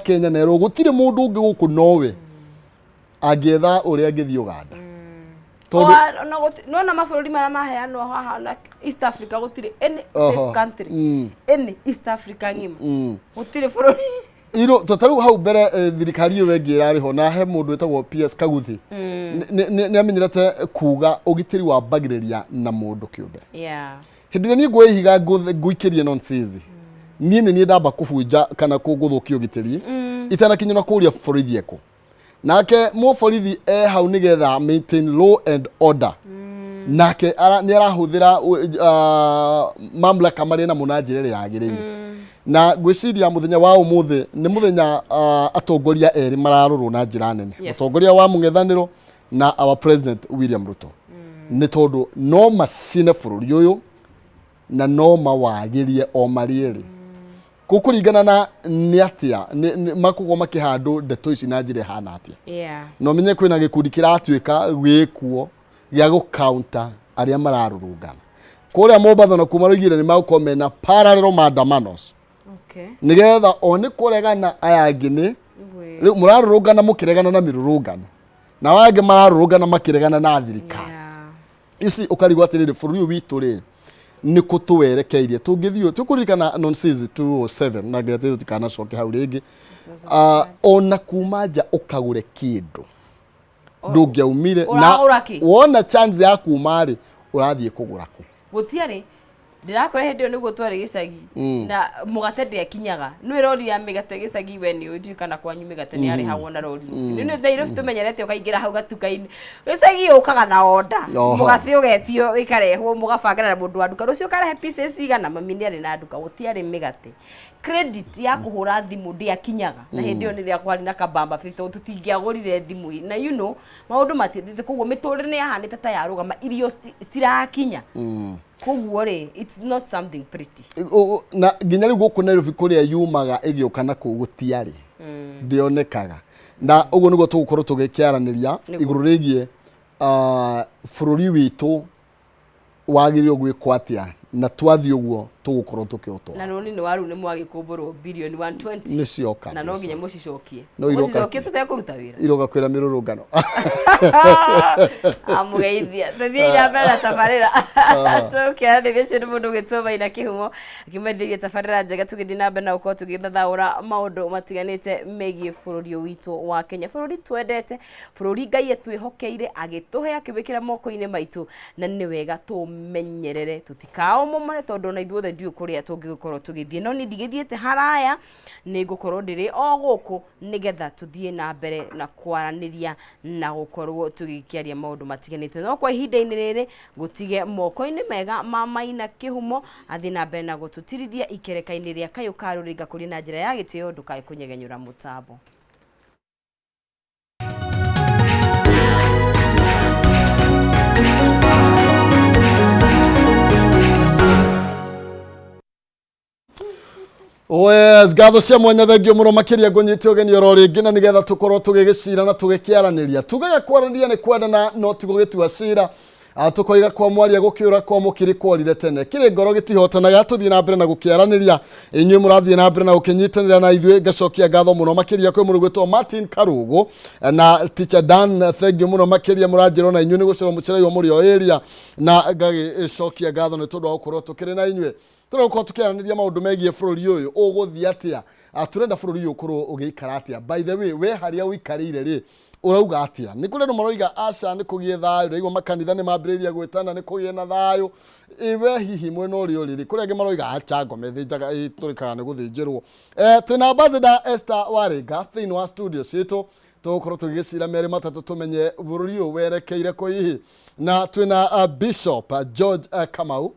Kenya na erwo gũtirĩ mũndũ ũngĩ gũkũ nowe angĩetha ũrĩa angĩthiĩ Uganda tondũ Nona mabũrũri marĩa maheanwo haha na East Africa gũtirĩ any safe country, any East Africa ng'ima, gũtirĩ bũrũri. Iro to tarĩu hau mbere thirikari ĩyo ĩngĩ ĩrarĩ ho na he mũndũ wĩtagwo PS Kaguthi nĩ amenyerete kuga ũgitĩri wambagĩrĩria na mũndũ kĩũmbe. Hĩndĩ ĩrĩa niĩ nguoya ihiga ngũikĩrie nonsense, niĩ nĩ niĩ ndamba kũbunja kana gũthũkia ũgitĩri itanakinya na kũria borithi ekũ nake mũborithi e hau nĩgetha maintain law and order, nake nĩ arahũthĩra mamlaka marĩ namo na njĩra ĩrĩa yagĩrĩire. Na ngwĩciria mũthenya wa ũmũthĩ nĩ mũthenya atongoria erĩ mararorwo na njĩra nene, mũtongoria wa mũng'ethanĩro na our president William Ruto, nĩ tondũ no macine bũrũri ũyũ na no mawagĩrie o marĩ erĩ gũkũringana na nĩ atĩa makũgwo makĩhandũ ndeto ici na njĩra ĩhana atĩa. Na ũmenye kwĩna gĩkundi kĩratuĩka gĩkuo gĩa gũkaunta arĩa mararũrũngana kũrĩa Mombatha, na kuma roigire nĩ magũkorwo mena parallel maandamanos nĩgetha o nĩ kũregana aya angĩ nĩ rĩu mũrarũrũngana mũkĩregana na mĩrũrũngano na angĩ mararũrũngana makĩregana na thirikari. You see, ũkarigwo atĩrĩrĩ, bũrũri ũyũ witũ rĩ, nĩ kũ tũwerekeirie tũngĩthiĩ tũkũririkana nonsense 207 na nginya tũtikanacoke hau rĩngĩ. Ah, ona kuma nja ũkagũre kĩndũ ndũngĩaumire na Ũragũra kĩ? Wona chance ya kuma rĩ, ũrathiĩ kũgũra kũ? Gũtiarĩ, ndĩrakwĩra hĩndĩ ĩyo nĩguo twarĩ gĩcagi na mũgate ndĩakinyaga nĩ rori ya mĩgate gĩcagi. We nĩ ũĩ kana kwanyu mĩgate nĩ yarĩhagwo na rori rũcinĩ? Nĩ Nairobi tũmenyerete ũkaingĩra hau gatuka-inĩ, gĩcagi ũkaga na order. Mũgate ũgetio ĩkarehwo, mũgabangana na mũndũ wa nduka, rũciũ ũkarehe pieces igana. Mami nĩ arĩ na nduka, gũtiarĩ mĩgate. Credit ya kũhũra thimũ ndĩakinyaga na hĩndĩ ĩyo nĩrĩa kwarĩ na kabamba 50, tũtingĩagũrire thimũ na maũndũ matiathiĩte, koguo mĩtũrĩre nĩ yahanĩte ta yarũgama, irio citirakinya, koguo rĩ, it's not something pretty. Na nginya rĩu gũkũ Nairobi kũrĩa yumaga ĩgĩũka na kũu gũtiarĩ, ndĩonekaga. Na ũguo nĩguo tũgũkorwo tũgĩkĩaranĩria igũrũ rĩgiĩ bũrũri witũ wagĩrĩirwo gwĩkwo atĩa na twathiĩ ũguo tũgũkorwo tũkĩũtwara. Na noni nĩ waru nĩ mwagĩkũmbũrwo bilioni 120. Nĩ cioka na no mbeca. Nginya mũcicokie. No iroka. Mũcicokie tũtekũruta wĩra. Iroka kwĩra mĩrũrũngano. Amũgeithia tũthiĩ na mbere na tabarĩra tũkĩaranĩria. Ũcio nĩ mũndũ ũgĩtwo Maina Kĩhumo akĩmendeirie tabarĩra njega, tũgĩthiĩ na mbere na gũkorwo tũgĩthathaũra maũndũ matiganĩte megiĩ bũrũri ũyũ witũ wa Kenya, bũrũri twendete, bũrũri Ngai etwĩhokeire agĩtũhe akĩwĩkĩra moko-inĩ maitũ, na nĩ wega tũmenyerere tũtikaomomore, tondũ ona ithuothe ndiũĩ kũrĩa tũngĩgĩkorwo tũgĩthiĩ. No niĩ ndigĩthiĩte haraya, nĩ ngũkorwo ndĩrĩ o gũkũ nĩgetha tũthiĩ na mbere na kwaranĩria na gũkorwo tũgĩkĩaria maũndũ matiganĩte. No kwa ihinda-inĩ rĩrĩ gũtige moko-inĩ mega ma Maina Kĩhumo athiĩ na mbere na gũtũtirithia ikereka-inĩ rĩa Kayũ ka Rũrĩnga kũrĩ na njĩra ya gĩtĩo. Ndũkae kũnyegenyũra mũtambo. Yes, ngatho cia mwanya, thengio mũno makĩria. Ngũnyite ũgeni oro rĩngĩ na nĩgetha tũkorwo tũgĩgĩcira na tũgĩkĩaranĩria. Tugaga kwaranĩria nĩ kwendana no ti gũgĩtua cira. Tũkoiga kwa mwaria gũkĩũra kwa mũkiri kworire tene kĩrĩ ngoro gĩtihotanaga. Tũthiĩ na mbere na gũkĩaranĩria, inyuĩ mũrathiĩ na mbere na gũkĩnyitanĩra na ithuĩ. Ngacokia ngatho mũno makĩria kwĩ mũndũ gwĩtwo Martin Karugu na Teacher Dan, thengio mũno makĩria. Mũranjĩra ona inyuĩ nĩ gũcerwo mũcereirwo mũrĩ o area, na ngagĩcokia ngatho nĩ tondũ wa gũkorwo tũkĩrĩ na inyuĩ. Tũragũkorwo tũkĩaranĩria maũndũ megiĩ bũrũri ũyũ ũgũthiĩ atĩa. Tũrenda bũrũri ũyũ ũkorwo ũgĩikara atĩa? By the way, we harĩa ũikarĩire rĩ, ũrauga atĩa? Nĩ kũrĩ andũ maroiga aca, nĩ kũgĩe thayũ. Ndaigua makanitha nĩ mambĩrĩria gwĩtana nĩ kũgĩe na thayũ. Ĩ we hihi mwena ũrĩa ũrĩ rĩ, kũrĩ angĩ maroiga aca, ngoma ĩthĩnjaga ĩtũrĩkaga nĩ gũthĩnjĩrwo. Twĩna ambassador Esther Waringa thĩinĩ wa studio citũ, tũgũkorwo tũgĩgĩcira merĩ matatũ tũmenye bũrũri ũyũ werekeire kũ hihi, na twĩna Bishop George Kamau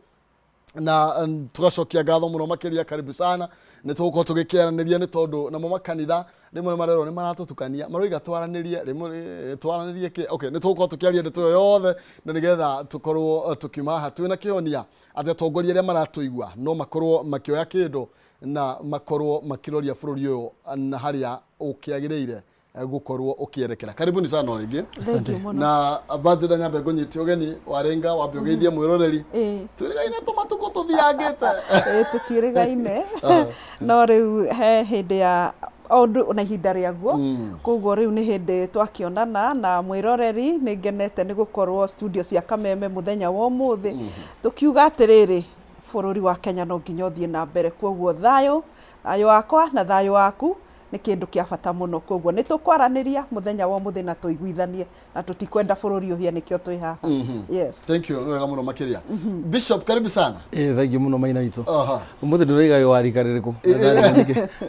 na tugacokia ngatho mũno makĩria. Karibu sana. Nĩ tũgũkorwo tũgĩkĩaranĩria nĩ tondũ namo makanitha rĩmwe nĩ marerwo nĩ maratũtukania, maroiga twaranĩrie rĩmwe, twaranĩrie kĩ? Okay, nĩ tũgũkorwo tũkĩaria ndeto ĩyo yothe na nĩgetha tũkorwo tũkiuma haha twĩna kĩhonia atĩ atongoria arĩa maratũigua no makorwo makĩoya kĩndũ na makorwo makĩroria bũrũri ũyũ na harĩa ũkĩagĩrĩire gũkorwo ũkĩerekera. Karibuni sana o rĩngĩ. Thank you mũno. Na ambassador, nyambe ngũnyite ũgeni Waringa, wambe ũgeithie mwĩroreri. Twĩrĩgaine tũmatukũ tũthiangĩte. Ĩĩ, tũtiĩrĩgaine, no rĩu he hĩndĩ ya O ũndũ na ihinda rĩaguo. Koguo rĩu nĩ hĩndĩ twakĩonana na mwĩroreri, nĩ ngenete nĩ gũkorwo studio cia Kameme mũthenya wa ũmũthĩ. Tũkiuga atĩrĩrĩ, bũrũri wa Kenya no nginya ũthiĩ na mbere, koguo thayũ, thayũ wakwa na thayũ waku nĩ kĩndũ kĩa bata mũno. Koguo nĩ tũkwaranĩria mũthenya wa ũmũthĩ na tũiguithanie na tũtikwenda bũrũri ũhĩe, nĩkĩo twĩ haha. Yes. Thank you, nĩ wega mũno makĩria. Bishop, karibu sana. Ĩ, thank you mũno Maina witũ. Aha. Ũmũthĩ ndũraiga wĩ wa rika rĩrĩkũ?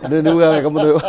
Nĩ uga wega mũno.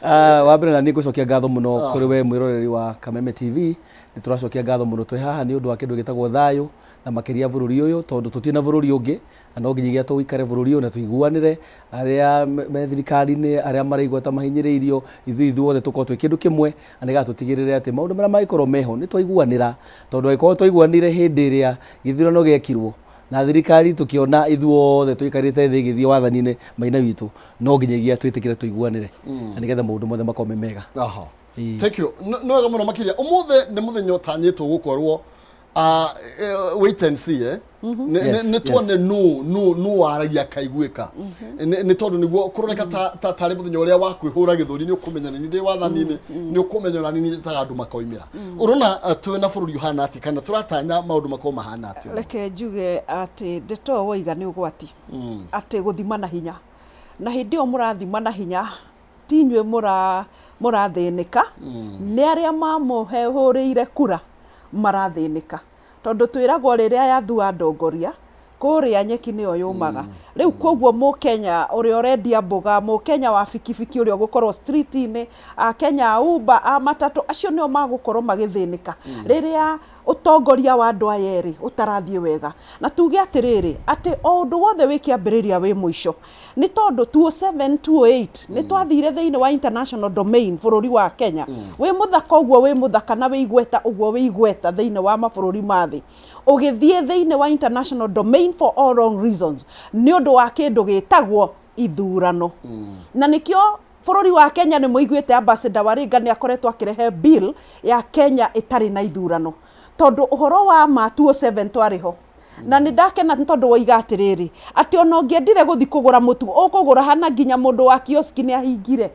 Ah, wa mbere na niĩ ngũcokia ngatho mũno kũrĩ we mwĩroreri wa Kameme TV. Nĩ tũracokia ngatho mũno twĩ haha nĩ ũndũ wa kĩndũ gĩtagwo thayũ na makĩria bũrũri ũyũ, tondũ tũtirĩ na bũrũri ũngĩ na no nginyagia tũikare bũrũri ũyũ na tũiguanĩre, arĩa me thirikari-inĩ, arĩa maraigua ta mahinyĩrĩirio, ithuĩ ithuothe tũkorwo twĩ kĩndũ kĩmwe na nĩgetha tũtigĩrĩre atĩ maũndũ marĩa mangĩkorwo meho nĩ twaiguanĩra, tondũ angĩkorwo twaiguanĩire hĩndĩ ĩrĩa gĩthurano gĩekirwo na thirikari tũkĩona ithuothe tũikarĩte thĩ ĩgĩthiĩ wathani-inĩ Maina witũ, no nginyagia twĩtĩkĩre tũiguanĩre na nĩgetha maũndũ mothe makorwo me mega. Aha. Ĩĩ. Thank you. Nĩ wega mũno makĩria. Ũmũthĩ nĩ mũthenya ũtanyĩtwo gũkorwo wait and see, eh? Nĩ tuone nũ waragia akaiguĩka. Nĩ tondũ nĩguo kũroneka ta tarĩ mũthenya ũrĩa wa kwĩhũra gĩthũri, nĩ ũkũmenya nĩ ndĩ wathani-inĩ, nĩ ũkũmenya ona nĩ njĩtaga andũ makoimĩra. Ũrona twĩ na bũrũri ũhana atĩa, kana tũratanya maũndũ makorwo mahana atĩa? Reke njuge atĩ ndeto ĩyo woiga nĩ ũgwati, atĩ gũthima na hinya, na hĩndĩ ĩyo mũrathima na hinya ti inyuĩ mũrathĩnĩka, nĩ arĩa mamũhũrĩire kura marathĩnĩka, tondũ twĩragwo rĩrĩa yathua ndongoria kũrĩa nyeki nĩyo yũmaga. Rĩu koguo mũkenya ũrĩa ũrendia mboga, mũkenya wa bikibiki ũrĩa ũgũkorwo street-inĩ, akenya a Uber, a matatũ, acio nĩo magũkorwo magĩthĩnĩka rĩrĩa ũtongoria wa andũ aya erĩ ũtarathiĩ wega. Na tuge atĩrĩrĩ, atĩ o ũndũ wothe wĩ kĩambĩrĩria wĩ mũico, nĩ tondũ 2007 2008 nĩ twathire thĩinĩ wa international domain. Bũrũri wa Kenya wĩ mũthaka ũguo, wĩ mũthaka na wĩ igweta ũguo, wĩ igweta thĩinĩ wa mabũrũri ma thĩ, ũgĩthiĩ thĩinĩ wa international domain for all wrong reasons, nĩ ũndũ wa kĩndũ gĩtagwo ithurano. Na nĩkĩo bũrũri wa Kenya nĩ mũiguĩte Ambassador Waringa nĩ akoretwo akĩrehe bill ya Kenya ĩtarĩ na ithurano, tondũ ũhoro wa ma 2007 twarĩ ho. Na nĩ ndakena nĩ tondũ woiga atĩrĩrĩ, atĩ ona ũngĩendire gũthiĩ kũgũra mũtu, ũkũgũra hana? Nginya mũndũ wa kioski nĩ ahingire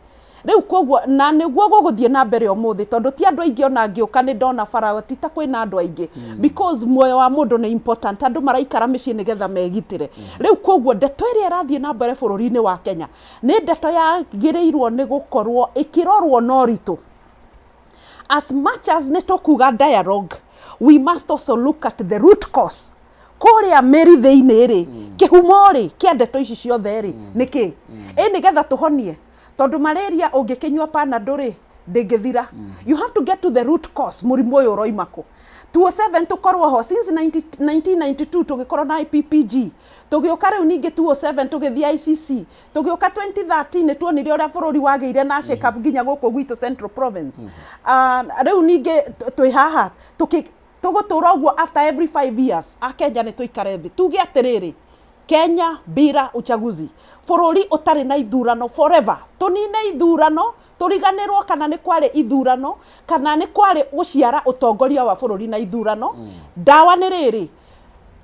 rĩu. Koguo na nĩguo gũgũthiĩ na mbere ũmũthĩ, tondũ ti andũ aingĩ ona ngĩũka nĩ ndona bara ti ta kwĩna andũ aingĩ, because muoyo wa mũndũ nĩ important. Andũ maraikara mĩciĩ nĩgetha megitĩre rĩu. Koguo ndeto ĩrĩa ĩrathiĩ na mbere bũrũri-inĩ wa Kenya nĩ ndeto yagĩrĩirwo nĩ gũkorwo ĩkĩrorwo na ũritũ. As much as nĩ tũkuga dialogue, we must also look at the root cause kũrĩa mĩri thĩinĩ rĩ, kĩhumo rĩ kĩa ndeto ici ciothe rĩ nĩ kĩ ĩ, nĩgetha tũhonie, tondũ malaria ũngĩkĩnyua Panadol rĩ, ndĩngĩthira. You have to get to the root cause. Mũrimũ ũyũ ũroima kũ? 2007 tũkorwo ho since 90 1992, tũgĩkorwo na IPPG, tũgĩũka rĩu ningĩ 2007 tũgĩthiĩ ICC, tũgĩũka 2013 nĩ tuonire ũrĩa bũrũri wagĩire na shake up nginya gũkũ gwitũ Central Province. Rĩu ningĩ twĩ haha tũgũtũra ũguo after every 5 years. Akenya nĩ tũikare thĩ tuge atĩrĩrĩ, Kenya bila uchaguzi, bũrũri ũtarĩ na ithurano forever. Tũnine ithurano, tũriganĩrwo kana nĩ kwarĩ ithurano kana nĩ kwarĩ gũciara ũtongoria wa bũrũri na ithurano. Ndawa nĩ rĩrĩ,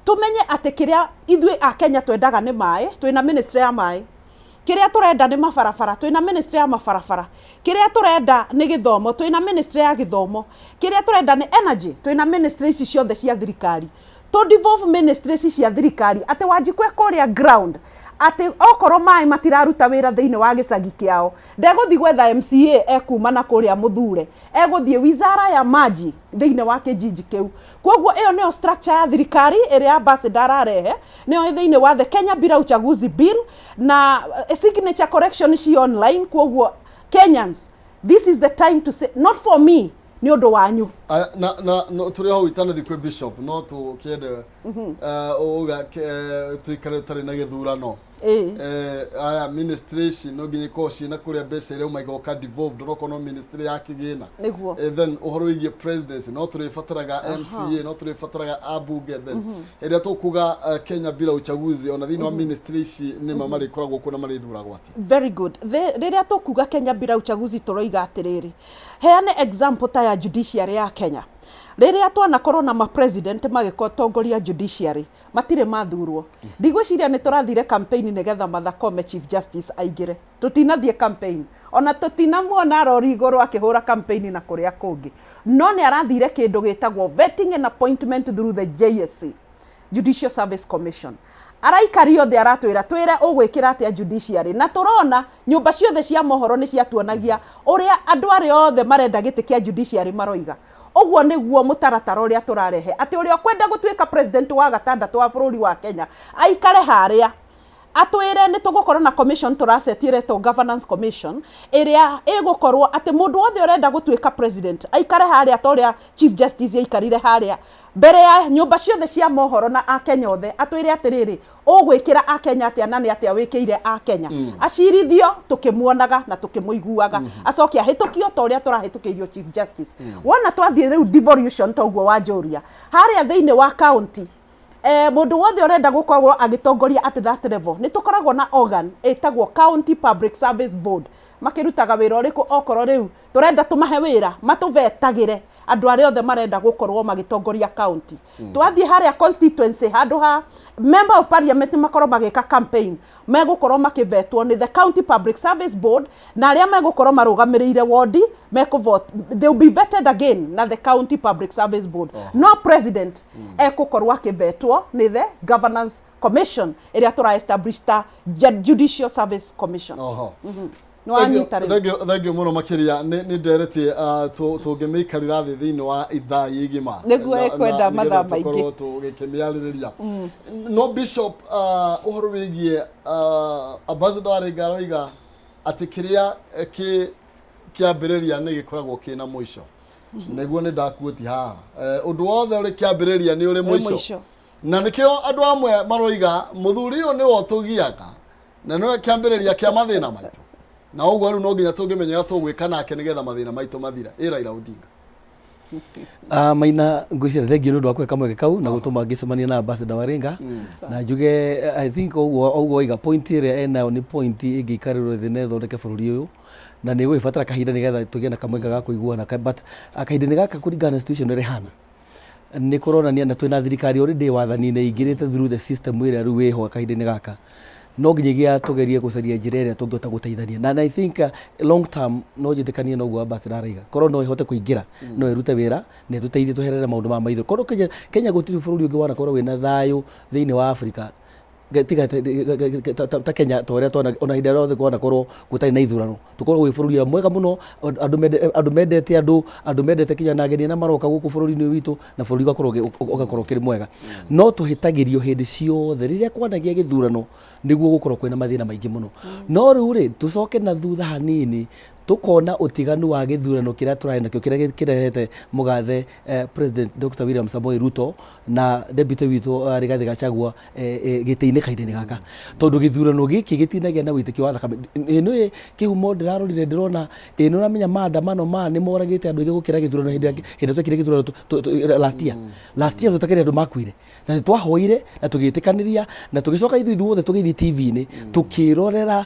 tũmenye atĩ kĩrĩa ithuĩ a Kenya twendaga nĩ maĩ, twĩna ministry ya maĩ. Kĩrĩa tũrenda nĩ mabarabara, twĩna ministry ya mabarabara. Kĩrĩa tũrenda nĩ gĩthomo, twĩna ministry ya gĩthomo. Kĩrĩa tũrenda nĩ energy, twĩna ministry ici ciothe cia thirikari. Tũ devolve ministry ici cia thirikari, atĩ Wanjikũ e kũrĩa ground, atĩ okorwo maĩ matiraruta wĩra thĩinĩ wa gĩcagi kĩao, ndegũthiĩ gwetha MCA ekuma na kũrĩa mũthure, egũthiĩ wizara ya maji thĩinĩ wa kijiji kĩu. Koguo ĩyo nĩyo structure ya thirikari ĩrĩa ambassador ararehe, nĩyo ĩ thĩinĩ wa the Kenya bila uchaguzi bill, na signature correction ci online. Koguo Kenyans, this is the time to say not for me, nĩ ũndũ wanyu. Aya, na no, tũrĩ hau itanathi kwĩ Bishop, no tũkĩende uga tuikare tũtarĩ na gĩthurano. Aya ministry ici no nginya ikorwo ciĩna kũrĩa mbeca irauma igoka devolved, onokorwo no ministry ya kĩgĩna. Then ũhoro wĩgiĩ presidency, no tũrĩbataraga MCA, no tũrĩbataraga ambunge. Then ĩrĩa tũkuga Kenya bila uchaguzi, ona thĩinĩ wa ministry ici nĩma marĩkoragwo kuo na marĩthuragwo atĩa? Very good. Rĩrĩa tũkuga Kenya bila uchaguzi, tũroiga atĩrĩrĩ, heane example ta ya judiciary ya Kenya. Rĩrĩa twanakorwo na ma president magĩtongoria judiciary, matirĩ mathurwo. Ndigwĩciria nĩ tũrathire campaign nĩgetha Martha Koome Chief Justice aingĩre. Tũtinathiĩ campaign. Ona tũtinamuona arori igũrũ akĩhũra campaign na kũrĩa kũngĩ. No nĩ arathire kĩndũ gĩtagwo vetting and appointment through the JSC. Judicial Service Commission. Araikario thĩ aratwĩra twĩre ũgwĩkĩra atĩa judiciary na tũrona nyũmba ciothe cia mohoro nĩ ciatuonagia ũrĩa andũ arĩa othe marenda gĩtĩ kĩa judiciary maroiga. Ũguo nĩguo mũtaratara ũrĩa tũrarehe atĩ ũrĩa ũkwenda gũtuĩka president wa gatandatũ wa bũrũri wa Kenya aikare harĩa atwĩre nĩ tũgũkorwo na commission tũracetie ĩretwo governance commission ĩrĩa ĩgũkorwo atĩ mũndũ wothe ũrenda gũtuĩka president aikare harĩa ta ũrĩa chief justice aikarire harĩa mbere ya nyũmba ciothe cia mohoro na akenya othe atwĩre atĩrĩrĩ ũgwĩkĩra akenya atĩa na nĩ atĩa wĩkĩire akenya acirithio tũkĩmuonaga na tũkĩmũiguaga acoke ahĩtũkio ta ũrĩa tũrahĩtũkĩirio chief justice wona twathiĩ rĩu devolution ta ũguo wanjũria harĩa thĩinĩ wa county Eh, mũndũ wothe ũrenda gũkorwo agĩtongoria at that level nĩ tũkoragwo na organ ĩtagwo county public service board makĩrutaga wĩra ũrĩkũ okorwo rĩu tũrenda tũmahe wĩra matũvetagĩre andũ arĩa othe marenda gũkorwo magĩtongoria county twathiĩ harĩa constituency handũ ha member of parliament makorwo magĩka campaign megũkorwo makĩvetwo nĩ the county public service board na arĩa megũkorwo marũgamĩrĩire wodi mekũvote they will be vetted again na the county public service board no president ekũkorwo akĩvetwo nĩ the governance commission ĩrĩa tũra establish ta judicial service commission. Oho. Nĩ wanyita rĩu. Thank you mũno makĩria nĩ ndereti tũngĩmĩikarĩra thĩ thĩinĩ wa ithaa igima. Nĩguo ĩkwenda na nĩgetha mathaa maingĩ. Tũkorwo tũgĩkĩmĩarĩrĩria no bishop ũhoro wĩgiĩ ambassador Aringa aroiga atĩ kĩrĩa kĩ kĩambĩrĩria nĩ gĩkoragwo kĩna mũico nĩguo nĩ ndakuoti haha. Ũndũ wothe ũrĩ kĩambĩrĩria nĩ ũrĩ mũico mũico. Na nĩkĩo andũ amwe maroiga mũthuri ũyũ nĩwe ũtũgiaga na nĩwe kĩambĩrĩria kĩa mathĩna maitũ na ũguo rĩu no nginya tũngĩmenya ũrĩa tũgwĩka nake nĩgetha mathĩna maitũ mathira ĩ Raila Odinga. Maina ngwĩciria thengiũ nĩ ũndũ wa kũhe kamweke kau na gũtũma ngĩcemania na ambassador Waringa na njuge I think ũguo waiga point ĩrĩa enayo nĩ point ĩngĩikarĩrwo thĩ na ĩthondeke bũrũri ũyũ na nĩ ĩgũgĩbatara kahinda nĩgetha tũgĩe na kamweke ga kũiguana but kahinda-inĩ gaka kũringana na situation ũrĩa ĩhana nĩ kũronania na twĩna thirikari already wathani-inĩ ĩingĩrĩte through the system ĩrĩa rĩu ĩho kahinda-inĩ gaka no nginyagia tũgerie gũcaria njĩra ĩrĩa tũngĩhota gũteithania na I think long term no njĩtĩkanie na ũguo ambassador araiga korwo no ĩhote kũingĩra no ĩrute wĩra na ĩtũteithie tweherere maũndũ maya maitho korwo Kenya gũtirĩ bũrũri ũngĩ wanakorwo wĩna thayũ thĩinĩ wa Africa tiga ta Kenya ta ũrĩa twana ona hĩndĩ ĩrĩa yothe kwanakorwo gũtarĩ na ithurano tũkoragwo wĩ bũrũri ũrĩa mwega mũno andũ mendete andũ mendete kinya na ageni arĩa maroka gũkũ bũrũri-inĩ ũyũ witũ na bũrũri ũgakorwo ũkĩrĩ mwega no tũhĩtagĩrio hĩndĩ ciothe rĩrĩa kwanagĩa gĩthurano nĩguo gũkorwo kwĩna mathĩna maingĩ mũno no rĩu rĩ tũcoke na thutha hanini tũkona ũtiganu wa gĩthurano kĩrĩa tũrarĩ nakĩo kĩrĩa kĩrehete mũgathe President Dr. William Samoei Ruto na deputy witũ Rigathi Gachagua gĩtĩ-inĩ kahinda-inĩ gaka tondũ gĩthurano gĩkĩ gĩtinagĩa na wĩitĩkio wa thakame ĩno ĩ kĩhumo ndĩrarorire ndĩrona ĩ nĩ ũramenya maandamano maya nĩ moragĩte andũ aingĩ gũkĩra gĩthurano hĩndĩ ĩrĩa twekire gĩthurano last year tũtakĩrĩ andũ makuire na nĩ twahoire na tũgĩtĩkanĩria na tũgĩcoka ithuĩ ithuothe tũgĩthiĩ TV-inĩ tũkĩrorera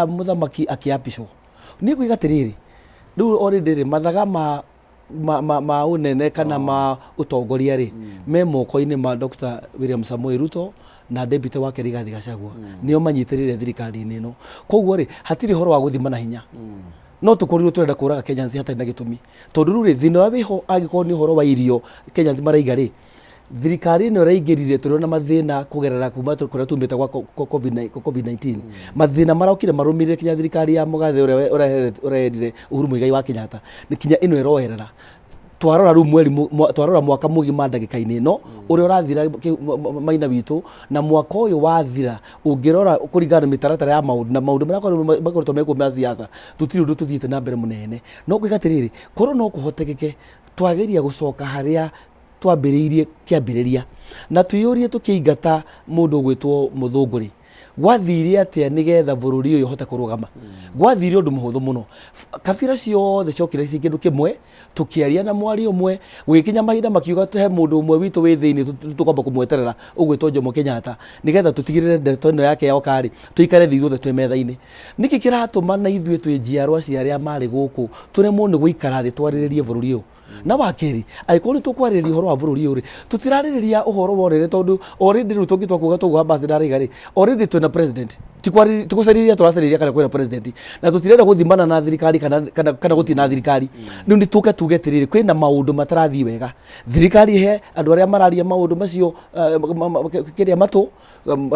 mũthamaki akĩapishwo niĩ ngũiga atĩrĩrĩ rĩu already rĩ mathaga ma ũnene kana ma ũtongoria rĩ me moko-inĩ ma Dr. William Samoei Ruto na deputy wake Rigathi Gachagua nĩo manyitĩrĩire thirikari-inĩ ĩno koguo rĩ hatirĩ ũhoro wa gũthima na hinya no tũkorirwo tũrenda kũraga Kenyans hatarĩ na gĩtũmi tondũ rĩu rĩ thĩna ũrĩa wĩho angĩkorwo nĩ ũhoro wa irio Kenyans maraiga rĩ thirikari ĩno ĩraingĩrire tũrĩ na mathĩna kũgerera kuma kũrĩa tumĩte gwa COVID-19 mathĩna marokire marũmĩrĩire kinya thirikari ya mũgathe ũrĩa ũreherire Uhuru Muigai wa Kenyatta nĩ kinya ĩno ĩroerera twarora rĩu mweri twarora mwaka mũgima ndagĩka-inĩ ĩno ũrĩa ũrathira maina witũ na mwaka ũyũ wathira ũngĩrora kũringana na mĩtaratara ya maũndũ na maũndũ marĩa makoretwo mekuo ma siasa tũtirĩ ũndũ tũthiĩte na mbere mũnene no ngwĩka atĩrĩrĩ korwo no kũhotekeke twageria gũcoka harĩa twambĩrĩirie kĩambĩrĩria na twĩyũrie tũkĩingata mũndũ ũgwĩtwo mũthũngũ rĩ gwathire atĩa nĩgetha bũrũri ũyũ ũhote kũrũgama gwathire ũndũ mũhũthũ mũno kabira ciothe ciokire ci kĩndũ kĩmwe tũkĩaria na mwario ũmwe gũgĩkinya mahinda makiuga he mũndũ ũmwe witũ wĩ thĩinĩ tũkwamba kũmweterera ũgwĩtwo Jomo Kenyatta nĩgetha tũtigĩrĩre ndeto ĩno yake yoka rĩ tũikare thĩ ithuothe twĩ metha-inĩ nĩkĩ kĩratũma na ithuĩ twĩ njiarwa cia arĩa marĩ gũkũ tũremwo nĩ gũikara thĩ twarĩrĩrie bũrũri ũyũ. Na wa kerĩ, angĩkorwo nĩ tũkwarĩrĩria ũhoro wa bũrũri ũyũ rĩ, tũtirarĩrĩria ũhoro wa ũrĩrĩ tondũ already rĩu tũngĩtua kuga tũguo ambassador araiga rĩ, already twĩna president. Ti kwarĩrĩria, ti gũcarĩria tũracarĩria kana kwĩna president. Na tũtirenda gũthimana na thirikari kana, kana, kana gũtirĩ na thirikari. Rĩu nĩ tũke tuge atĩrĩrĩ, kwĩna maũndũ matarathiĩ wega. Thirikari ĩhe andũ arĩa mararia maũndũ macio kĩrĩa matũ,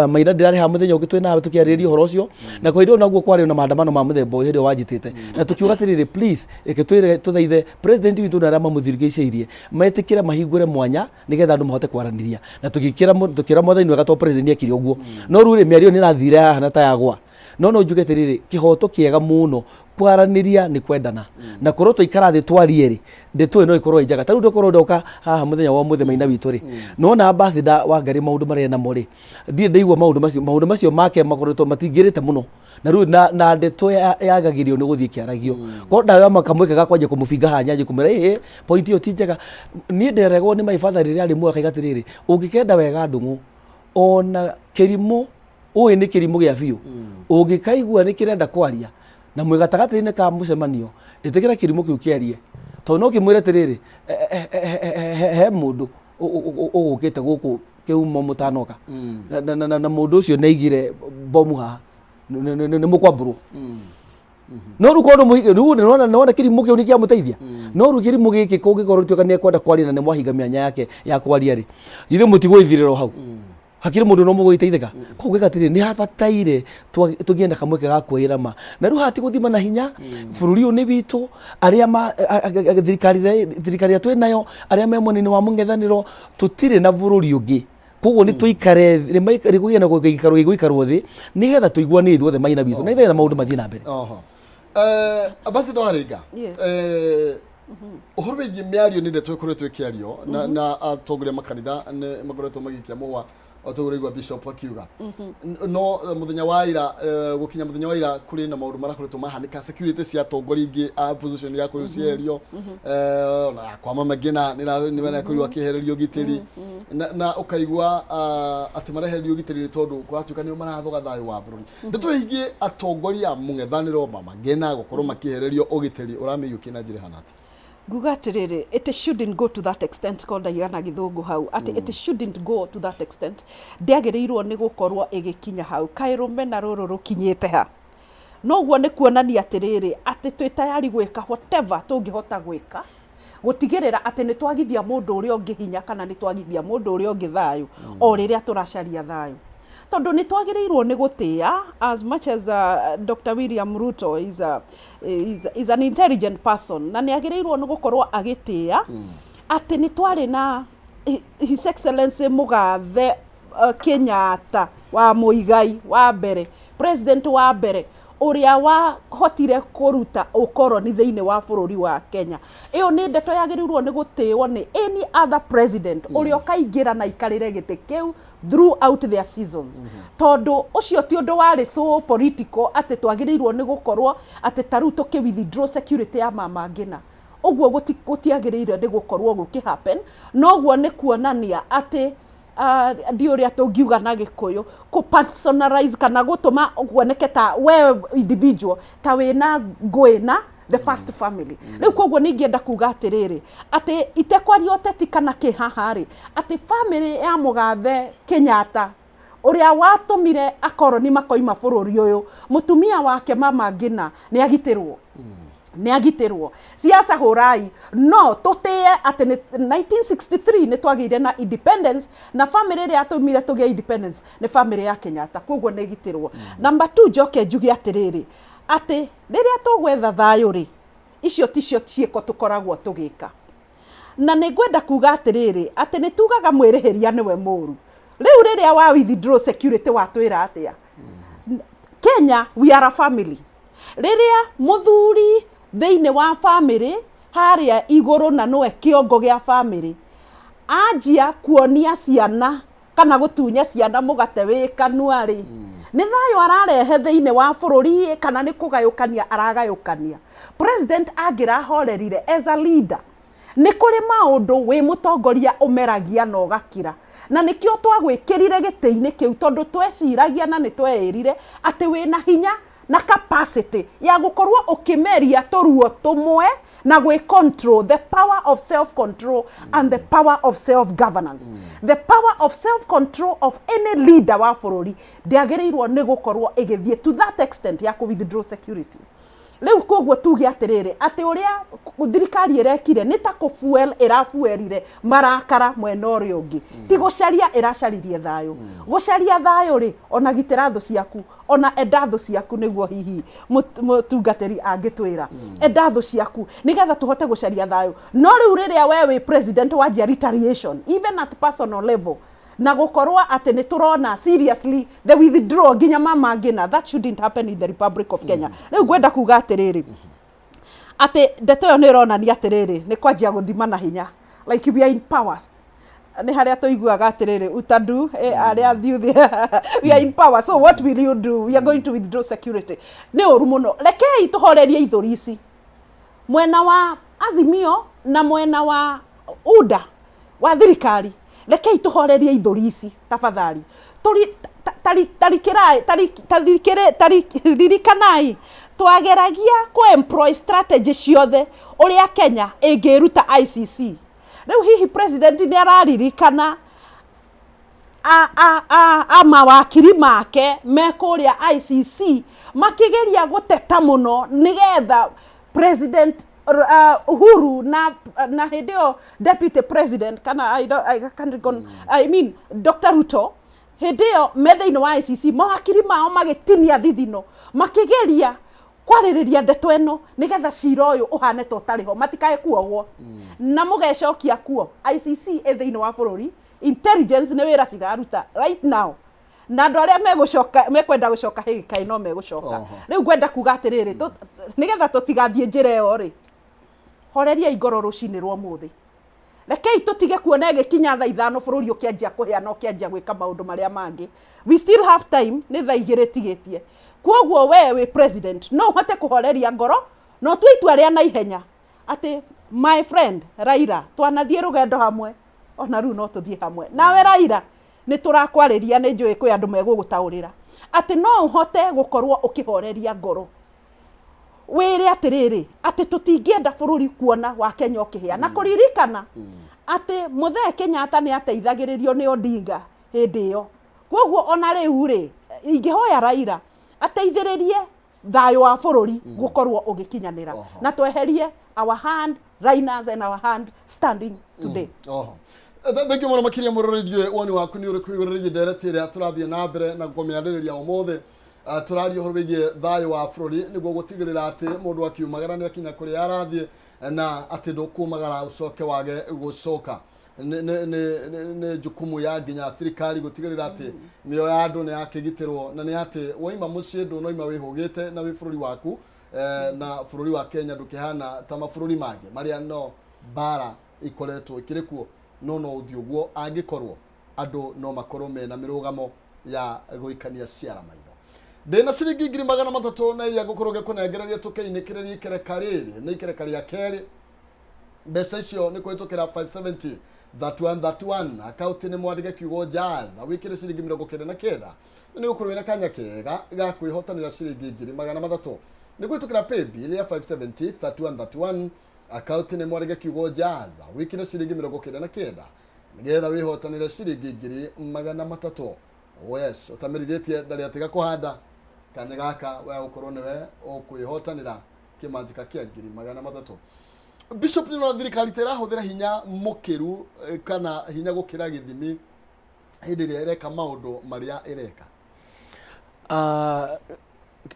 Maina ndĩrarĩ haha mũthenya ũngĩ twĩ nawe tũkĩarĩrĩria ũhoro ũcio na kwa hĩndĩ ĩyo naguo kwarĩ na maandamano ma mũthemba ũyũ hĩndĩ ĩyo wanjĩtĩte na tũkiuga atĩrĩrĩ, please reke twĩre tũthaithe president witũ na arĩa mamũthirigicĩirie metĩkĩre mahingũre mwanya nĩgetha andũ mahote kwaranĩria na tũgĩkĩra tũkĩra mwathani wega tondũ president nĩekire ũguo. No rĩu rĩ, mĩario nĩ ĩrathire yahana ta yagwa. No no njuge atĩrĩrĩ, kĩhoto kĩega mũno kwaranĩria nĩ kwendana na korwo twaikara thĩ twarie rĩ, ndeto ĩyo no ĩkorwo ĩ njega. Ta rĩu ndokorwo ndoka haha mũthenya wa ũmũthĩ Maina witũ rĩ, nona ambassador Wangari maũndũ marĩa enamo rĩ, ndirĩ ndaigua maũndũ macio, maũndũ macio make makoretwo matingĩrĩte mũno na rĩu na, na ndeto yagagĩrio nĩ gũthiĩ ĩkĩaragio. Korwo ndayoya kamweke ga kwanjia kũmũbinga haha nyanjie kũmwĩra ĩhĩ, point ĩyo ti njega. Niĩ nderegwo nĩ my father rĩrĩa arĩ muoyo akaiga atĩrĩrĩ, ũngĩkenda wega Ndung'u, ona kĩrimũ ũĩ nĩ kĩrimũ gĩa biũ, ũngĩkaigua nĩ kĩrenda kwaria na mwĩ gatagatĩ-inĩ ka mũcemanio, ĩtĩkĩra kĩrimũ kĩu kĩarie, tondũ no kĩmwĩre atĩrĩrĩ, he mũndũ ũgũkĩte gũkũ kĩhumo mũtanoka, na mũndũ ũcio nĩ aigire bomu haha, nĩ mũkwambũrwo. No rĩu korwo nĩ rĩu nĩwona nĩwona kĩrimũ kĩu nĩ kĩamũteithia. No rĩu kĩrimũ gĩkĩ kũngĩkorwo tuĩka nĩ ekwenda kwaria na nĩ mwahinga mĩanya yake ya kwaria rĩ, githĩ mũtigũithirĩra o hau? Hakiri mundu no mugwiteithika. Koguo ngeka atĩrĩrĩ, nĩ habataire tũgĩe na kamweke ga kwĩra ma na rĩu haha ti gũthima na hinya. Bũrũri ũyũ nĩ witũ, arĩa ma thirikari thirikari ĩrĩa twĩ nayo, arĩa me mwena-inĩ wa mũng'ethanĩro, tũtirĩ na bũrũri ũngĩ. Koguo nĩ tũikare nĩ kũgĩe na gĩikaro gĩgũikarwo thĩ nĩgetha tũiguane ithuothe maina witũ, nĩgetha maũndũ mathiĩ na mbere. Oho. Ambassador Waringa, ũhoro wĩgiĩ mĩario nĩ ndeto ĩkoretwo ĩkĩario na atongoria makanitha nĩ makoretwo magĩikia mũhwa o ta ũrĩa bishop akiuga. No mũthenya wa ira, gũkinya mũthenya wa ira, kũrĩ na maũndũ marakoretwo mahanĩka, security cia atongoria ingĩ a opposition ya kũrĩ cieherio, ona ya kwa Mama Ngina nĩ marakorirwo akĩehererio ũgitĩri na ũkaigua atĩ marehererio ũgitĩri nĩ tondũ kũratuĩka nĩo marathoga thayũ wa bũrũri. Ndeto ĩgiĩ atongoria a mũng'ethanĩro Mama Ngina gũkorwo makĩehererio ũgitĩri ũramĩiyũkia na njĩra ĩhana atĩa? Nguga atĩrĩrĩ, it shouldn't go to that extent. Ko ndaiga na gĩthũngũ hau atĩ it shouldn't go to that extent. Ndĩagĩrĩirwo nĩ gũkorwo ĩgĩkinya hau. Kaĩ rũmena rũrũ rũkinyĩte ha? Noguo nĩ kuonania atĩrĩrĩ, atĩ twĩ tayari gwĩka whatever tũngĩhota gwĩka gũtigĩrĩra atĩ nĩ twagithia mũndũ ũrĩa ũngĩ hinya kana nĩ twagithia mũndũ ũrĩa ũngĩ thayũ o rĩrĩa tũracaria thayũ, tondũ nĩ twagĩrĩirwo nĩ gũtĩa. As much as Dr. William Ruto is an intelligent person na nĩ agĩrĩirwo nĩ gũkorwo agĩtĩa atĩ nĩ twarĩ na His Excellency Mũgathe Kenyatta wa Mũigai wa mbere, president wa mbere ũrĩa wahotire kũruta ũkoroni thĩinĩ wa bũrũri wa Kenya. Ĩyo nĩ ndeto yagĩrĩirwo nĩ gũtĩo nĩ any other president ũrĩa ũkaingĩra na aikarĩre gĩtĩ kĩu throughout their seasons, tondũ ũcio ti ũndũ warĩ so political atĩ twagĩrĩirwo nĩ gũkorwo atĩ ta rĩu tũkĩ withdraw security ya Mama Ngina. Ũguo gũtiagĩrĩire nĩ gũkorwo gũkĩ happen. Noguo nĩ kuonania atĩ ndi ũrĩa tũngiuga na Gĩkũyũ, kũ personalize kana gũtũma kuoneke ta we individual ta wĩna ngũĩ na the first family. Rĩu koguo nĩ ingĩenda kuga atĩrĩrĩ, atĩ itekwaria ũteti kana kĩ haha rĩ, atĩ family ya Mũgathe Kenyatta ũrĩa watũmire akoroni makoima bũrũri ũyũ, mũtumia wake Mama Ngina nĩ agitĩrwo, nĩ agitĩrwo. Siasa hũrai, no tũtĩe atĩ nĩ 1963 nĩ twagĩire na independence, na family ĩrĩa yatũmire tũgĩe independence nĩ family ya Kenyatta, koguo nĩ ĩgitĩrwo. Number two, njoke njuge atĩrĩrĩ, atĩ rĩrĩa tũgwetha thayũ rĩ, icio ticio ciĩko tũkoragwo tũgĩka. Na nĩ ngwenda kuga atĩrĩrĩ, atĩ nĩ tugaga mwĩrĩhĩria nĩwe mũru. Rĩu rĩrĩa wa withdraw security watwĩra atĩa? Kenya, we are a family. Rĩrĩa mũthuri thĩinĩ wa family harĩa igũrũ na nĩwe kĩongo gĩa family anjia kuonia ciana kana gũtunya ciana mũgate wĩ kanua rĩ, nĩ thayũ ararehe thĩinĩ wa bũrũri kana nĩ kũgayũkania aragayũkania? President angĩrahorerire as a leader, nĩ kũrĩ maũndũ wĩ mũtongoria ũmeragia na ũgakira, na nĩkĩo twagwĩkĩrire gĩtĩ-inĩ kĩu, tondũ tweciragia na nĩ tweĩrire atĩ wĩna hinya. Na capacity ya gũkorwo ũkĩmeria tũruo tũmwe na gwĩ control, the power of self control and the power of self governance. The power of self control of any leader wa bũrũri ndĩagĩrĩirwo nĩ gũkorwo ĩgĩthiĩ to that extent ya kũ withdraw security. Rĩu koguo tuge atĩrĩrĩ, atĩ ũrĩa thirikari ĩrekire nĩ ta kũ fuel ĩrafuerire marakara mwena ũrĩa ũngĩ, ti gũcaria ĩracaririe thayũ. Gũcaria thayũ rĩ, ona gitĩra thũ ciaku, ona enda thũ ciaku, nĩguo hihi mũtungatĩri angĩtwĩra enda thũ ciaku nĩgetha tũhote gũcaria thayũ. No rĩu rĩrĩa we wĩ president wanjia retaliation even at personal level, na gũkorwo atĩ nĩ tũrona seriously the withdraw nginya mama ngina, that shouldn't happen in the Republic of Kenya. Rĩu ngwenda kuga atĩrĩrĩ, atĩ ndeto ĩyo nĩ ĩronania atĩrĩrĩ, nĩ kwanjia gũthima na hinya, like we are in powers. Nĩ harĩa tũiguaga atĩrĩrĩ, utadu arĩa thiuthi, we are in power, so what will you do? We are going to withdraw security. Nĩ ũru mũno. Rekei tũhorerie ithũri ici mwena wa Azimio na mwena wa UDA wa thirikari. Rekei tũhorerie ithũri ici tafadhali. Tũri tarikĩrai tarithikĩrĩ ririkanai twageragia kũ employ strategy ciothe ũrĩa Kenya ĩngĩruta ICC. Rĩu hihi president nĩ araririkana a mawakiri make me kũrĩa ICC makĩgeria gũteta mũno nĩgetha President Uhuru na hĩndĩ ĩyo deputy president kana I, don't, I can't recall, I mean Dr. Ruto, hĩndĩ ĩyo me thĩinĩ wa ICC, mawakiri mao magĩtinia thithino makĩgeria kwarĩrĩria ndeto ĩno nĩgetha cira ũyũ ũhane ta ũtarĩ ho, matikae kuogwo na mũgecokia kuo. ICC ĩ thĩinĩ wa bũrũri, intelligence nĩ wĩra ciraruta right now, na andũ arĩa megũcoka, mekwenda gũcoka hĩgĩkaĩ no megũcoka. Rĩu ngwenda kuga atĩrĩrĩ, nĩgetha tũtigathiĩ njĩra ĩyo rĩ, horeriai ngoro rũcinĩ rwa ũmũthĩ. Rekei tũtige kuona ĩgĩkinya thaa 5 bũrũri ũkĩanjia kũhĩa na ũkĩanjia gwĩka maũndũ marĩa mangĩ. We still have time, nĩ thaa 2 tigĩtie. Koguo we wĩ president no ũhote kũhoreria ngoro na ũtue itua rĩa naihenya atĩ my friend Raila, twanathiĩ rũgendo hamwe, ona rĩu no tũthiĩ hamwe nawe. Raila, nĩ tũrakwarĩria, nĩ njũĩ kwĩ andũ megũgũtaũrĩra atĩ no ũhote gũkorwo ũkĩhoreria ngoro, wĩre atĩrĩrĩ, atĩ tũtingĩenda bũrũri kuona wa Kenya ũkĩhĩa, na kũririkana atĩ Mũthee Kenyatta nĩ ateithagĩrĩrio nĩ Odinga hĩndĩ ĩyo. Koguo ona rĩu rĩ, ingĩhoya Raila ateithĩrĩrie thayũ wa bũrũri gũkorwo ũgĩkinyanĩra na tweherie our hand liners and our hand standing today. Oho. Thank you mũno makĩria. Mũroreri, woni waku nĩ ũrĩkũ igũrũ rĩgiĩ ndereti ĩrĩa tũrathiĩ na mbere na kũmĩarĩrĩria ũmũthĩ? Tũraria ũhoro wĩgiĩ thayũ wa bũrũri nĩguo gũtigĩrĩra atĩ mũndũ akiumagara nĩ akinya kũrĩa arathiĩ, na atĩ ndũkumagara ũcoke wage gũcoka. Nĩ jukumu ya nginya thirikari gũtigĩrĩra atĩ mĩoyo ya andũ nĩ yakĩgitĩrwo, na nĩ atĩ woima mũciĩ ndũnoima wĩhũgĩte na wĩ bũrũri waku. Na bũrũri wa Kenya ndũkĩhana ta mabũrũri mangĩ marĩa no mbara ikoretwo ikĩrĩ kuo, no ũthiĩ ũguo angĩkorwo andũ no makorwo mena mĩrũgamo ya gũikania ciara maitho. Ndĩna ciringi 300,000 na iria ngũkorwo ngĩkũnengereria tũkĩinĩkĩrĩria ikereka rĩrĩ, nĩ ikereka rĩa kerĩ. Mbeca icio nĩ kũhĩtũkĩra 570 31 31, akaunti nĩ mwandĩke kiugo Jazz, wĩkĩre ciringi 99, na nĩ ũgũkorwo wĩna kanya kega ga kwĩhotanĩra ciringi 300,000. Nĩ kũhĩtũkĩra paybill ya 570 31 31, akaunti nĩ mwandĩke kiugo Jazz, wĩkĩre ciringi 99, nĩgetha wĩhotanĩre ciringi 300,000. Yes, ũtamĩrithĩtie ndarĩ atiga kũhanda kanya gaka we gũkorwo nĩwe ũkwĩhotanĩra kĩmanjĩka kĩa 300,000. Bishop, nĩ no thirikari ta ĩrahũthĩra hinya mũkĩru kana hinya gũkĩra gĩthimi hĩndĩ ĩrĩa ĩreka maũndũ marĩa ĩreka? Ah,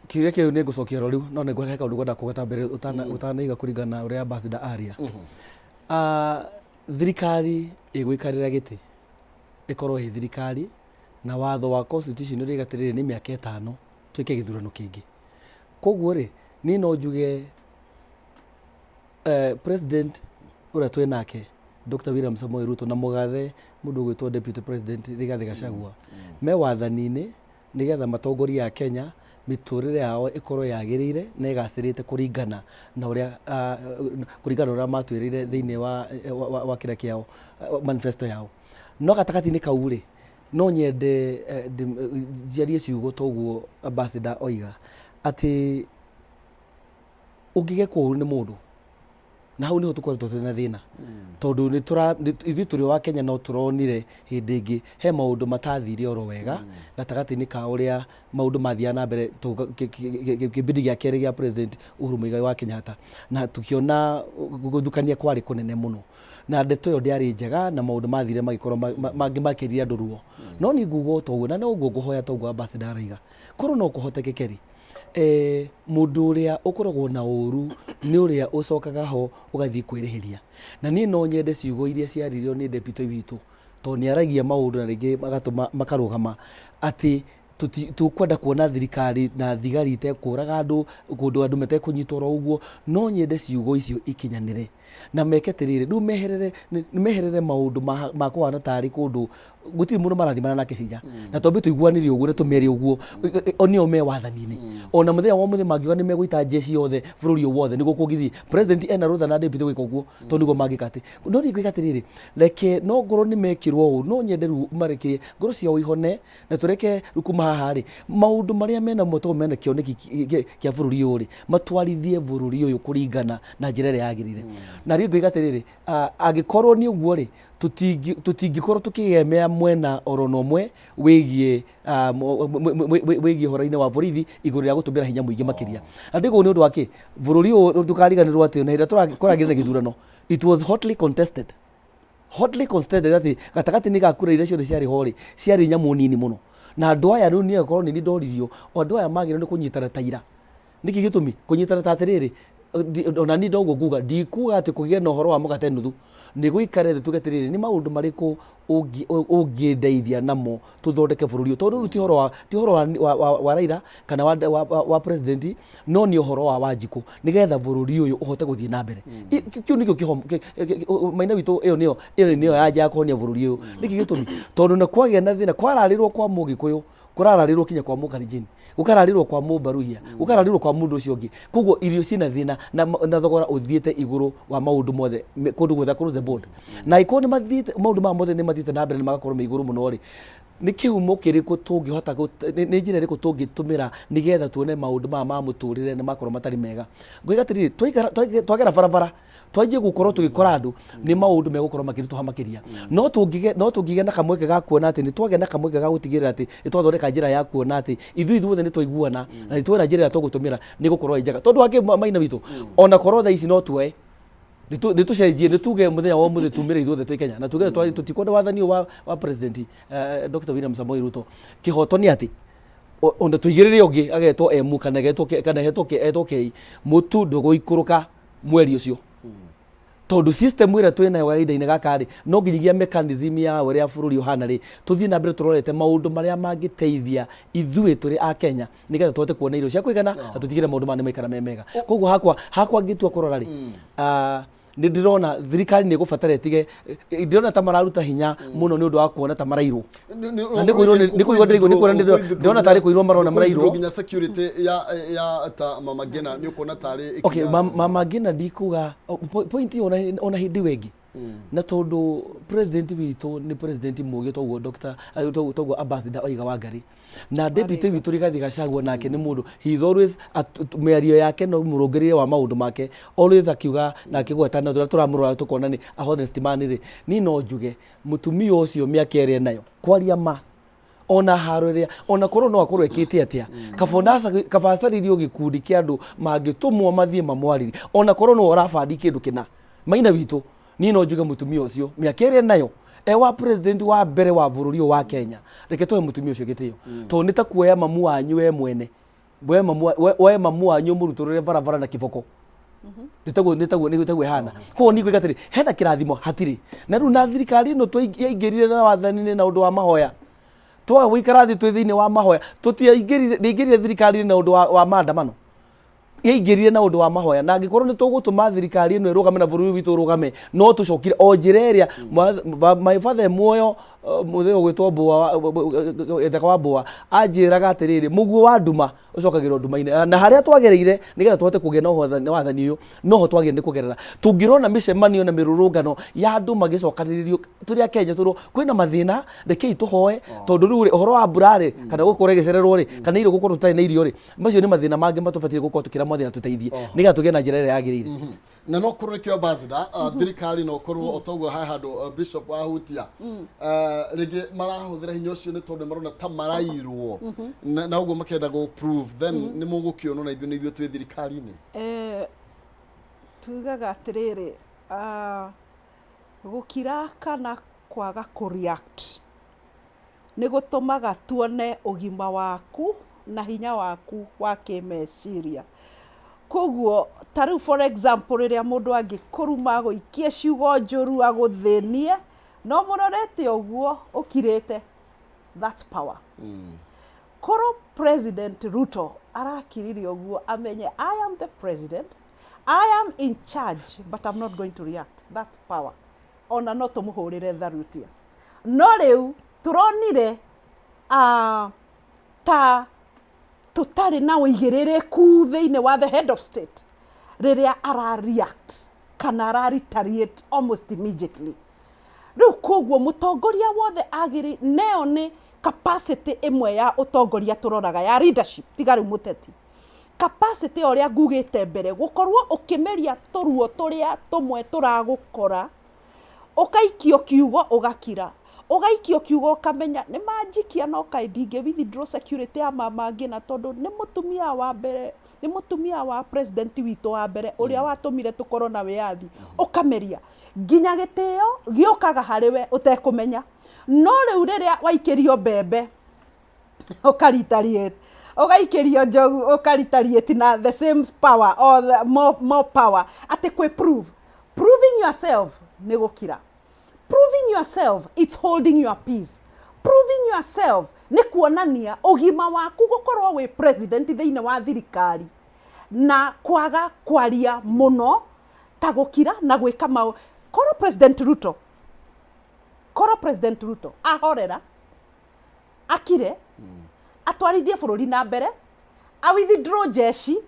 kĩũria kĩu nĩ ngũcokia ro rĩu, no nĩ ngwenda kaũndũ ngwenda kũgweta mbere ũtanaiga kũringana na ũrĩa ambassador aria. Ah, thirikari ĩgũikarĩra gĩtĩ ĩkorwo ĩ thirikari na watho wa constitution ũrĩa atĩrĩrĩ, nĩ mĩaka 5 twĩke gĩthurano kĩngĩ. Koguo rĩ, niĩ no njuge president ũrĩa twĩ nake, Dr. William Samoei Ruto, na mũgathe mũndũ ũgwĩtwo deputy president Rigathi Gachagua, me wathani-inĩ nĩgetha matongoria a Kenya mĩtũrĩre yao ĩkorwo yagĩrĩire na ĩgacĩrĩte kũringana na ũrĩa matwĩrĩire thĩinĩ wa kĩrĩa kĩao, manifesto yao. No gatagatĩ-inĩ kau rĩ, no nyende njarie ciugo toguo ambassador oiga. Atĩ ũngĩgekwo ũru nĩ mũndũ, na hau nĩho tũkoretwo twĩna thĩna, tondũ nĩ tũra ithuĩ tũrĩ o Akenya no tũronire hĩndĩ ĩngĩ he maũndũ matathire oro wega gatagatĩ-inĩ ka ũrĩa maũndũ mathiaga na mbere kĩbindi gĩa kerĩ gĩa President Uhuru Muigai wa Kenyatta, na tũkĩona gũthukania kwarĩ kũnene mũno, na ndeto ĩyo ndĩarĩ njega na maũndũ mathire magĩkorwo mangĩ makĩrire andũ ruo. No niĩ nguga o ta ũguo na noguo ngũhoya ta ũguo ambassador araiga, korwo no kũhotekeke rĩ, mũndũ ũrĩa ũkoragwo na ũru nĩ ũrĩa ũcokaga ho ũgathiĩ kwĩrĩhĩria. Na niĩ no nyende ciugo iria ciaririo nĩ deputy witũ, tondũ nĩ aragia maũndũ na rĩngĩ magatũma makarũgama atĩ tũkwenda kuona thirikari na thigari itekũraga andũ, kũndũ andũ matekũnyitwo oro ũguo. No nyende ciugo icio ikinyanĩre na meke atĩrĩrĩ, rĩu meherere meherere maũndũ ma kũhana tarĩ kũndũ gũtirĩ mũndũ marathimana nake hinya, na twambe tũiguanĩre ũguo na tũmere ũguo o nĩo me wathani-inĩ. Ona mũthenya wa ũmũthĩ mangiuga nĩ megũita jeshi yothe bũrũri ũyũ wothe nĩguo kũngĩthiĩ, president ena rũtha na deputy gwĩka ũguo tondũ nĩguo mangĩka atĩ. No niĩ ngoiga atĩrĩrĩ, reke no ngorwo nĩ mekĩrwo ũũ, no nyende rĩu mareke ngoro ciao ihone na tũreke rĩu kuma haha rĩ, maũndũ marĩa mena mo tondũ mena kĩoneki kĩa bũrũri ũyũ rĩ, matwarithie bũrũri ũyũ kũringana na njĩra ĩrĩa yagĩrĩire. Na rĩu ngoiga atĩrĩrĩ, angĩkorwo nĩ ũguo rĩ, tũtingĩkorwo tũkĩgemea mwena oro na ũmwe wĩgiĩ wĩgiĩ ũhoro-inĩ wa borithi igũrũ rĩa gũtũmĩra hinya mũingĩ makĩria. Na ndĩkũu nĩ ũndũ wa kĩ? Bũrũri ũyũ ndũkariganĩrwo atĩ ona hĩndĩ ĩrĩa kũragĩire na gĩthurano, it was hotly contested. Hotly contested atĩ gatagatĩ-inĩ ga kura iria ciothe ciarĩ ho rĩ, ciarĩ nyamũ nini mũno. Na andũ aya rĩu niĩ angĩkorwo nĩ niĩ ndoririo, andũ aya magĩrĩirwo nĩ kũnyitana ta ira. Nĩkĩ gĩtũmi? Kũnyitana ta atĩrĩrĩ, ona niĩ noguo nguga, ndikuga atĩ kũgĩe na ũhoro wa mũgate nuthu, nĩ gũikare thĩ tuge atĩrĩrĩ, nĩ maũndũ marĩkũ ũngĩndeithia namo tũthondeke bũrũri ũyũ. Tondũ rĩu ti ũhoro wa, ti ũhoro wa Raila kana wa president, no nĩ ũhoro wa Wanjikũ, nĩgetha bũrũri ũyũ ũhote gũthiĩ na mbere. Kĩu nĩkĩo kĩhomo, Maina witũ ĩyo nĩyo, ĩyo nĩyo yanja ya kũhonia bũrũri ũyũ. Nĩkĩ gĩtũmi? Tondũ nĩ kwagĩa na thĩna, kwararĩrwo kwa Mũgĩkũyũ, kũrararĩrwo kinya kwa Mũkalenjin, gũkararĩrwo kwa Mũmbaruhia, gũkararĩrwo kwa mũndũ ũcio ũngĩ. Koguo irio ciĩna thĩna na thogora ũthiĩte igũrũ wa maũndũ mothe kũndũ guothe across the board. Na angĩkorwo nĩ mathiĩte maũndũ maya mothe nĩ mathiĩte na mbere na magakorwo me igũrũ mũno rĩ, nĩ kĩhumo kĩrĩkũ tũngĩhota nĩ njĩra ĩrĩkũ tũngĩtũmĩra nĩgetha tuone maũndũ maya ma mũtũrĩre nĩ makorwo matarĩ mega? Ngoiga atĩrĩrĩ, twaikara twagera barabara twanjie gũkorwo tũgĩkora andũ nĩ maũndũ megũkorwo makĩritũha makĩria. No tũngĩgĩa no tũngĩgĩa na kamweke ga kuona atĩ nĩ twagĩa na kamweke ga gũtigĩrĩra atĩ nĩ twathondeka njĩra ya kuona atĩ ithuĩ ithuothe nĩ twaiguana na nĩ tuona njĩra ĩrĩa tũgũtũmĩra nĩ gũkorwo ĩ njega. Tondũ angĩ maina witũ ona korwo thaa ici no tuoe nĩ tũcenjie nĩ tuge mũthenya wa ũmũthĩ tumĩre ithuothe twĩ Kenya na tuge tũtikwenda wathani ũyũ wa president Dr. William Samoei Ruto. Kĩhoto nĩ atĩ ona tũigĩrĩre ũngĩ agetwo M kana agetwo kana etwo K, mũtu ndũgũikũrũka mweri ũcio tondũ system ĩrĩa twĩ nayo kahinda-inĩ gaka rĩ, no nginyagia mechanism ya ũrĩa bũrũri ũhana rĩ, tũthiĩ na mbere tũrorete maũndũ marĩa mangĩteithia ithuĩ tũrĩ a Kenya nĩgetha tũhote kuona irio cia kũigana na tũtigĩrĩre maũndũ maya nĩ maikara me mega. Koguo hakwa ngĩtua kũrora rĩ, nĩ ndĩrona thirikari nĩ ĩgũbatara ĩtige, ndĩrona ta mararuta hinya mũno nĩ ũndũ wa kuona ta marairwo. Na nĩ kũirwo nĩ kũirwo ndĩraigua nĩ kuona ndĩrona tarĩ kũirwo marona marairwo. Nginya security ya ta Mama Ngina nĩ ũkuona tarĩ Okay, Mama Ngina ndikuga point ĩyo ona hĩndĩ ĩyo ĩngĩ na tondũ president witũ nĩ president mũgĩ toguo Dr. toguo ambassador oiga Wangari na deputy witũ Rigathi Gachagua nake nĩ mũndũ, he is always mĩario yake no mũrũngĩrĩre wa maũndũ make, always akiuga na akĩgweta na tũrĩa tũramũrora tũkona nĩ a honest man rĩ, niĩ no njuge mũtumia ũcio mĩaka ĩrĩa enayo kwaria ma ona haro ĩrĩa ona korwo no akorwo ekĩte atĩa, kaba acarĩrio gĩkundi kĩa andũ mangĩtũmwo mathiĩ mamwarĩrie ona korwo no ũrabandi kĩndũ kĩna. Maina witũ, niĩ no njuge mũtumia ũcio mĩaka ĩrĩa enayo e wa president wa mbere wa bũrũri ũyũ wa Kenya, reke tũhe mũtumia ũcio gĩtĩo tondũ nĩ ta kuoya mamu wanyu we mwene, we mamu wanyu ũmũrutũrũre barabara na kĩboko. Nĩ taguo ĩhana. Koguo niĩ ngoiga atĩrĩ, hena kĩrathimo hatirĩ na rĩu na thirikari ĩno yaingĩrire na wathani-inĩ na ũndũ wa mahoya, twaga gũikara thĩ twĩ thĩinĩ wa mahoya, tũtiaingĩrire ndĩaingĩrire thirikari-inĩ na ũndũ wa maandamano. Yaingĩrire na ũndũ wa mahoya, na angĩkorwo nĩ tũgũtũma thirikari ĩno ĩrũgame na bũrũri witũ ũrũgame, no tũcokire o njĩra ĩrĩa my father muoyo, mũthee ũgwĩtwo Mbũa, Ithaka wa Mbũa, anjĩraga atĩrĩrĩ, mũguo wa nduma ũcokagĩrwo nduma-inĩ, na harĩa twagereire nĩgetha tũhote kũgĩa na wathani ũyũ, noho twagĩrĩire nĩ kũgerera. Tũngĩrona mĩcemanio na mĩrũrũngano ya andũ magĩcokanĩrĩrio tũrĩ a Kenya, tũrwo kwĩna mathĩna, rekei tũhoe, tondũ rĩu rĩ, ũhoro wa mbura rĩ, kana gũkorwo ĩgĩcererwo rĩ, kana irio gũkorwo tũtarĩ na irio rĩ, macio nĩ mathĩna mangĩ matũbatiĩ gũkorwo tũkĩra mwathani atũteithie nĩgetha tũgĩe na njĩra ĩrĩa yagĩrĩire. Na no korwo nĩkĩo, ambassador, thirikari no korwo o toguo ha handũ, bishop ahutia, rĩngĩ marahũthĩra hinya ũcio nĩ tondũ marona ta marairwo na ũguo makenda gũ prove then nĩ mũgũkĩonwo na ithuĩ nĩ ithuĩ twĩ thirikari-inĩ. Tugaga atĩrĩrĩ, gũkira kana kwaga kũ react nĩ gũtũmaga tuone ũgima waku na hinya waku wa kĩmeciria. Koguo ta rĩu, for example, rĩrĩa mũndũ angĩkũruma, agũikie ciugo njũru, agũthĩnie, no mũrorete ũguo ũkirĩte, that's power. Korwo President Ruto arakirire ũguo, amenye, "I am the president, I am in charge, but I'm not going to react," that's power. Ona no tũmũhũrĩre tharutia. No rĩu tũronire ta tũtarĩ na ũigĩrĩrĩku thĩinĩ wa the head of state rĩrĩa ara react kana ara retaliate almost immediately. Rĩu koguo mũtongoria wothe agĩrĩ neo nĩ capacity ĩmwe ya ũtongoria tũroraga ya leadership, tiga rĩu mũteti, capacity ya ũrĩa ngugĩte mbere, gũkorwo ũkĩmeria tũruo tũrĩa tũmwe tũragũkora, ũkaikio kiugo ũgakira, ũgaikio kiugo ũkamenya nĩ manjikia, no kaĩ ndingĩ withdraw security ya mama ngina, tondũ nĩ mũtumia wa mbere, nĩ mũtumia wa president witũ wa mbere ũrĩa watũmire tũkorwo na wĩyathi. Ũkameria nginya gĩtĩo gĩũkaga harĩ we ũtekũmenya. No rĩu rĩrĩa waikĩrio mbembe ũkaretaliate, ũgaikĩrio njogu ũkaretaliate na the same power or the more power, atĩ kwĩ proving yourself nĩ gũkira. Proving yourself, it's holding your peace. Proving yourself nĩ kuonania ũgima waku gũkorwo wĩ president thĩinĩ wa thirikari na kwaga kwaria mũno, ta gũkira na gwĩka maũ. Korwo President Ruto ahorera, akire, atwarithie bũrũri na mbere, a withdraw jeshi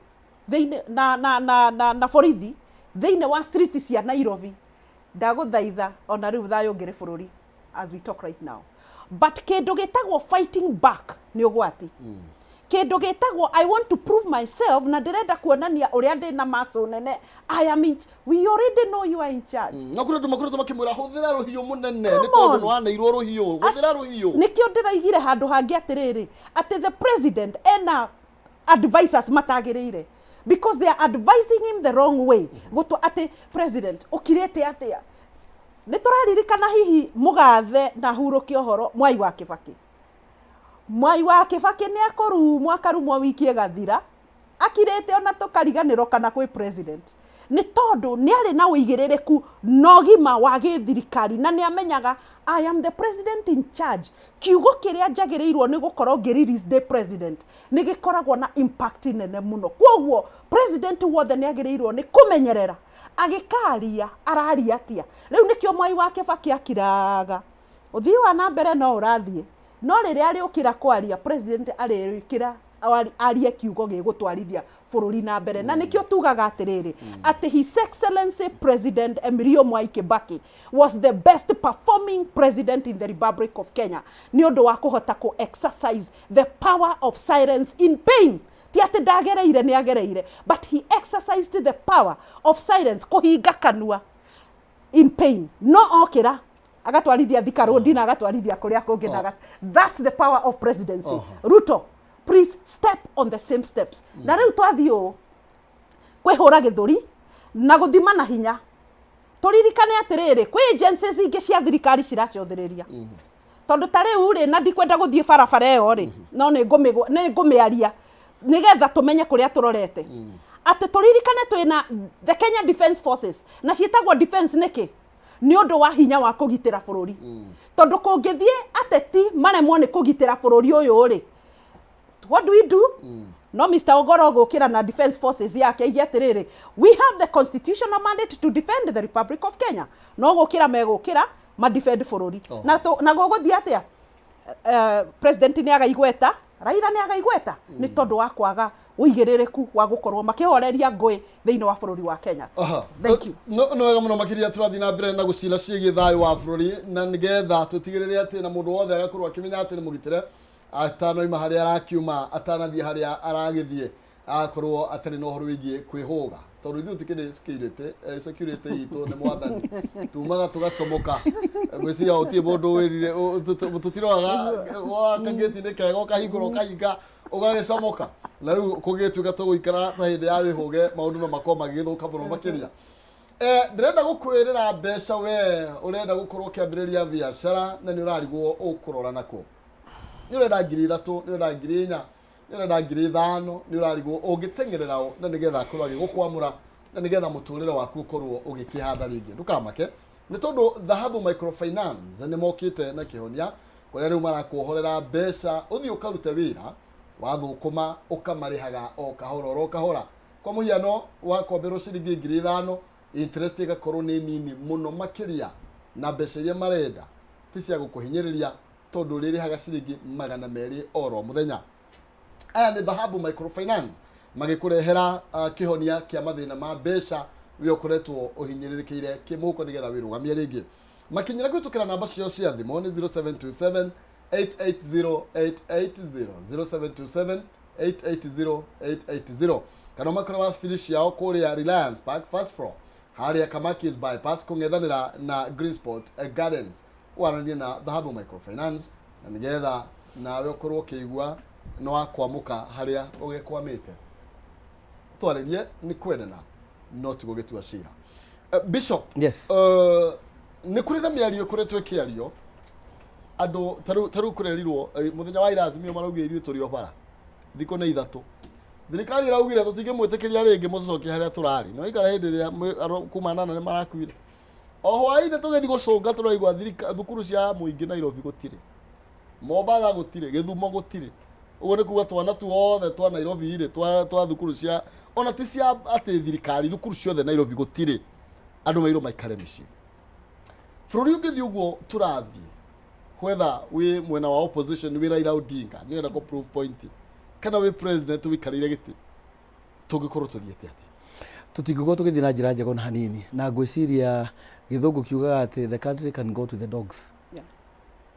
thĩinĩ na borithi thĩinĩ wa street cia Nairobi, ndagũthaitha, ona rĩu thayũ ũngĩrĩ bũrũri as we talk right now. But kĩndũ gĩtagwo fighting back nĩ ũgwati. Kĩndũ gĩtagwo "I want to prove myself" na ndĩrenda kuonania ũrĩa ndĩ na muscle nene, I am in, we already know you are in charge. No kũrĩ andũ makoretwo makĩmwĩra, "Hũthĩra rũhiũ mũnene," nĩ tondũ nĩ waneirwo rũhiũ, hũthĩra rũhiũ. Nĩkĩo ndĩroigire handũ hangĩ atĩrĩrĩ, atĩ the president ena advisors matagĩrĩire, because they are advising him the wrong way. Gũtũ atĩ president ũkirĩte atĩa? Nĩ tũraririkana hihi mũgathe na hurũke ũhoro Mwai wa Kĩbakĩ. Mwai wa Kĩbakĩ nĩ akũrumwo, akarumwo wiki ĩgathira akirĩte, ona tũkariganĩrwo kana kwĩ president, nĩ tondũ nĩ arĩ na ũigĩrĩrĩku na ũgima wa gĩthirikari, na nĩ amenyaga, "I am the president in charge, kiugo kĩrĩa njagĩrĩirwo nĩ gũkorwo ngĩ release ndĩ president nĩ gĩkoragwo na impact nene mũno." Kwoguo president wothe nĩ agĩrĩirwo nĩ kũmenyerera agĩkaria araria atĩa. Rĩu nĩkĩo Mwai wa Kĩbakĩ akiraga, ũthii wa na mbere no ũrathiĩ, no rĩrĩa arĩũkĩra kwaria, president arĩũkĩra arie kiugo gĩgũtwarithia bũrũri na mbere. Na nĩkĩo tugaga atĩrĩrĩ, atĩ His Excellency President Emilio Mwai Kibaki was the best performing president in the Republic of Kenya, nĩ ũndũ wa kũhota kũ exercise the power of silence in pain. Ti atĩ ndagereire, nĩ agereire, but he exercised the power of silence, kũhinga kanua in pain, no okĩra agatwarithia Thika Road na agatwarithia kũrĩa kũngĩ na that's the power of presidency. Ruto, please step on the same steps. Na rĩu twathiĩ ũũ kwĩhũra gĩthũri na gũthima na hinya, tũririkane atĩrĩrĩ, kwĩ agencies ingĩ cia thirikari ciracũthĩrĩria, tondũ ta rĩu rĩ, na ndikwenda gũthiĩ barabara ĩyo rĩ, no nĩ ngũmĩaria nĩgetha tũmenye kũrĩa tũrorete, atĩ tũririkane twĩna the Kenya Defence Forces, na ciĩtagwo defence nĩkĩ? Nĩ ũndũ wa hinya wa kũgitĩra bũrũri, tondũ kũngĩthiĩ ateti maremwo nĩ kũgitĩra bũrũri ũyũ rĩ, what do we do? No Mr. Ogoro gũkĩra na defense forces yake aige atĩrĩrĩ, we have the constitutional mandate to defend the Republic of Kenya. No gũkĩra megũkĩra ma defend bũrũri. Oh. Na na gũgũthiĩ atĩa? President nĩ agaigweta, Raila nĩ agaigweta nĩ tondũ wa kwaga ũigĩrĩrĩku wa gũkorwo makĩhoreria ngũĩ thĩinĩ wa bũrũri wa Kenya. Aha. Thank you. No no wega mũno makĩria tũrathiĩ na mbere na gũcira ciĩgiĩ thayũ wa bũrũri na nĩgetha tũtigĩrĩre atĩ na mũndũ wothe agakorwo akĩmenya atĩ nĩ mũgitĩre atanoima harĩa arakiuma, atanathiĩ harĩa aragĩthiĩ, akorwo atarĩ na ũhoro wĩgiĩ kwĩhũga, tondũ ithuĩ tũkĩrĩ security, security itũ nĩ mwathani, tumaga tũgacomoka. Ngwĩciria gũtirĩ mũndũ wĩrire tũtiroraga kangĩti-inĩ kega, ũkahingũra ũkahinga ũgagĩcomoka. Na rĩu kũngĩtuĩka tũgũikara ta hĩndĩ ya wĩhũge, maũndũ no makorwo magĩgĩthũka mũno makĩria. Ndĩrenda gũkwĩrĩra mbeca, we ũrenda gũkorwo ũkĩambĩrĩria biacara na nĩ ũrarigwo ũkũrora nakũ. Nĩ ũrenda 3,000, nĩ ũrenda 4,000, nĩ ũrenda 5,000, nĩ ũrarigwo ũngĩteng'erera ũ na nĩgetha akorwo agĩgũkwamũra na nĩgetha mũtũrĩre waku ũkorwo ũgĩkĩhanda rĩngĩ. Ndũkamake, nĩ tondũ Dhahabu Microfinance nĩ mokĩte na kĩhonia kũrĩa rĩu marakuohorera mbeca ũthiĩ ũkarute wĩra wathũkũma ũkamarĩhaga o kahora oro kahora. Kwa mũhiano, wakomberwo ciringi 5,000, interest ĩgakorwo nĩ nini mũno makĩria, na mbeca iria marenda ti cia gũkũhinyĩrĩria tondũ ũrĩrĩhaga ciringi 200 oro mũthenya. Aya nĩ Dhahabu Microfinance magĩkũrehera kĩhonia kĩa mathĩna ma mbeca we ũkoretwo ũhinyĩrĩrĩkĩire kĩmũhuko nĩgetha wĩrũgamie rĩngĩ. Makinyĩra kũhĩtũkĩra namba ciao cia thimũ nĩ 0727 880 880, 0727 880 880, kana makore wabici ciao kũrĩa Reliance Park, first floor, harĩa Kamakis bypass kũng'ethanĩra na Green Spot Gardens. Waranĩrie na Dhahabu Microfinance na nĩgetha nawe ũkorwo ũkĩigua nĩ wakwamũka harĩa ũgĩkwamĩte. Twarĩrie nĩ kwendana no ti gũgĩtua cira. Bishop, Yes. Nĩ kũrĩ na mĩario ĩkoretwo ĩkĩario andũ tarĩu kũrerirwo mũthenya wa irazimio maraugire ithuĩ tũrĩ o bara thikũ nĩ ithatũ, thirikari ĩraugire tũtingĩmwĩtĩkĩria rĩngĩ mũcokie harĩa tũrarĩ no ikara hĩndĩ ĩrĩa kuma nana nĩ marakuire. O hwaĩ-inĩ tũgĩthiĩ gũcũnga tũraigua thukuru cia mũingĩ Nairobi gũtirĩ, Mombatha gũtirĩ, Gĩthumo gũtirĩ. Ũguo nĩ kuga twana tuothe twa Nairobi rĩ, twa thukuru cia ona ti cia atĩ thirikari, thukuru ciothe Nairobi gũtirĩ, andũ mairwo maikare mĩciĩ. Bũrũri ũngĩthiĩ ũguo tũrathiĩ, whether wĩ mwena wa opposition wĩ Raila Odinga nĩ ũrenda kũ prove point, kana wĩ president wĩikarĩire gĩtĩ, tũngĩkorwo tũthiĩte atĩa? Tũtingĩkorwo tũgĩthiĩ na njĩra njega ona hanini, na ngwĩciria gĩthũngũ kiugaga atĩ the country can go to the dogs,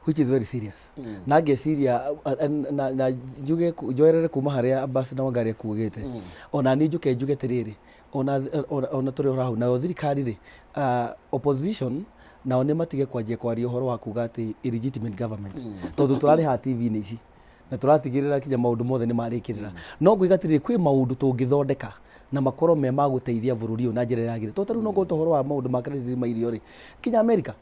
which is very serious. Na ngeciria na njuge njoerere kuma harĩa Ambassador Wangari akuugĩte, ona niĩ njuke njuge atĩrĩrĩ, ona tũrĩ o hau nayo thirikari rĩ, opposition nao nĩ matige kwanjia kwaria ũhoro wa kuga atĩ illegitimate government, tondũ tũrarĩha TV-inĩ ici na tũratigĩrĩra kinya maũndũ mothe nĩ marĩkĩrĩra. No ngũiga atĩrĩrĩ, kwĩ maũndũ tũngĩthondeka na makorwo me ma gũteithia bũrũri ũyũ na njĩra ĩrĩa yagĩrĩire, tondũ ta rĩu no ngorwo ũhoro wa maũndũ ma crisis ma irio rĩ, kinya America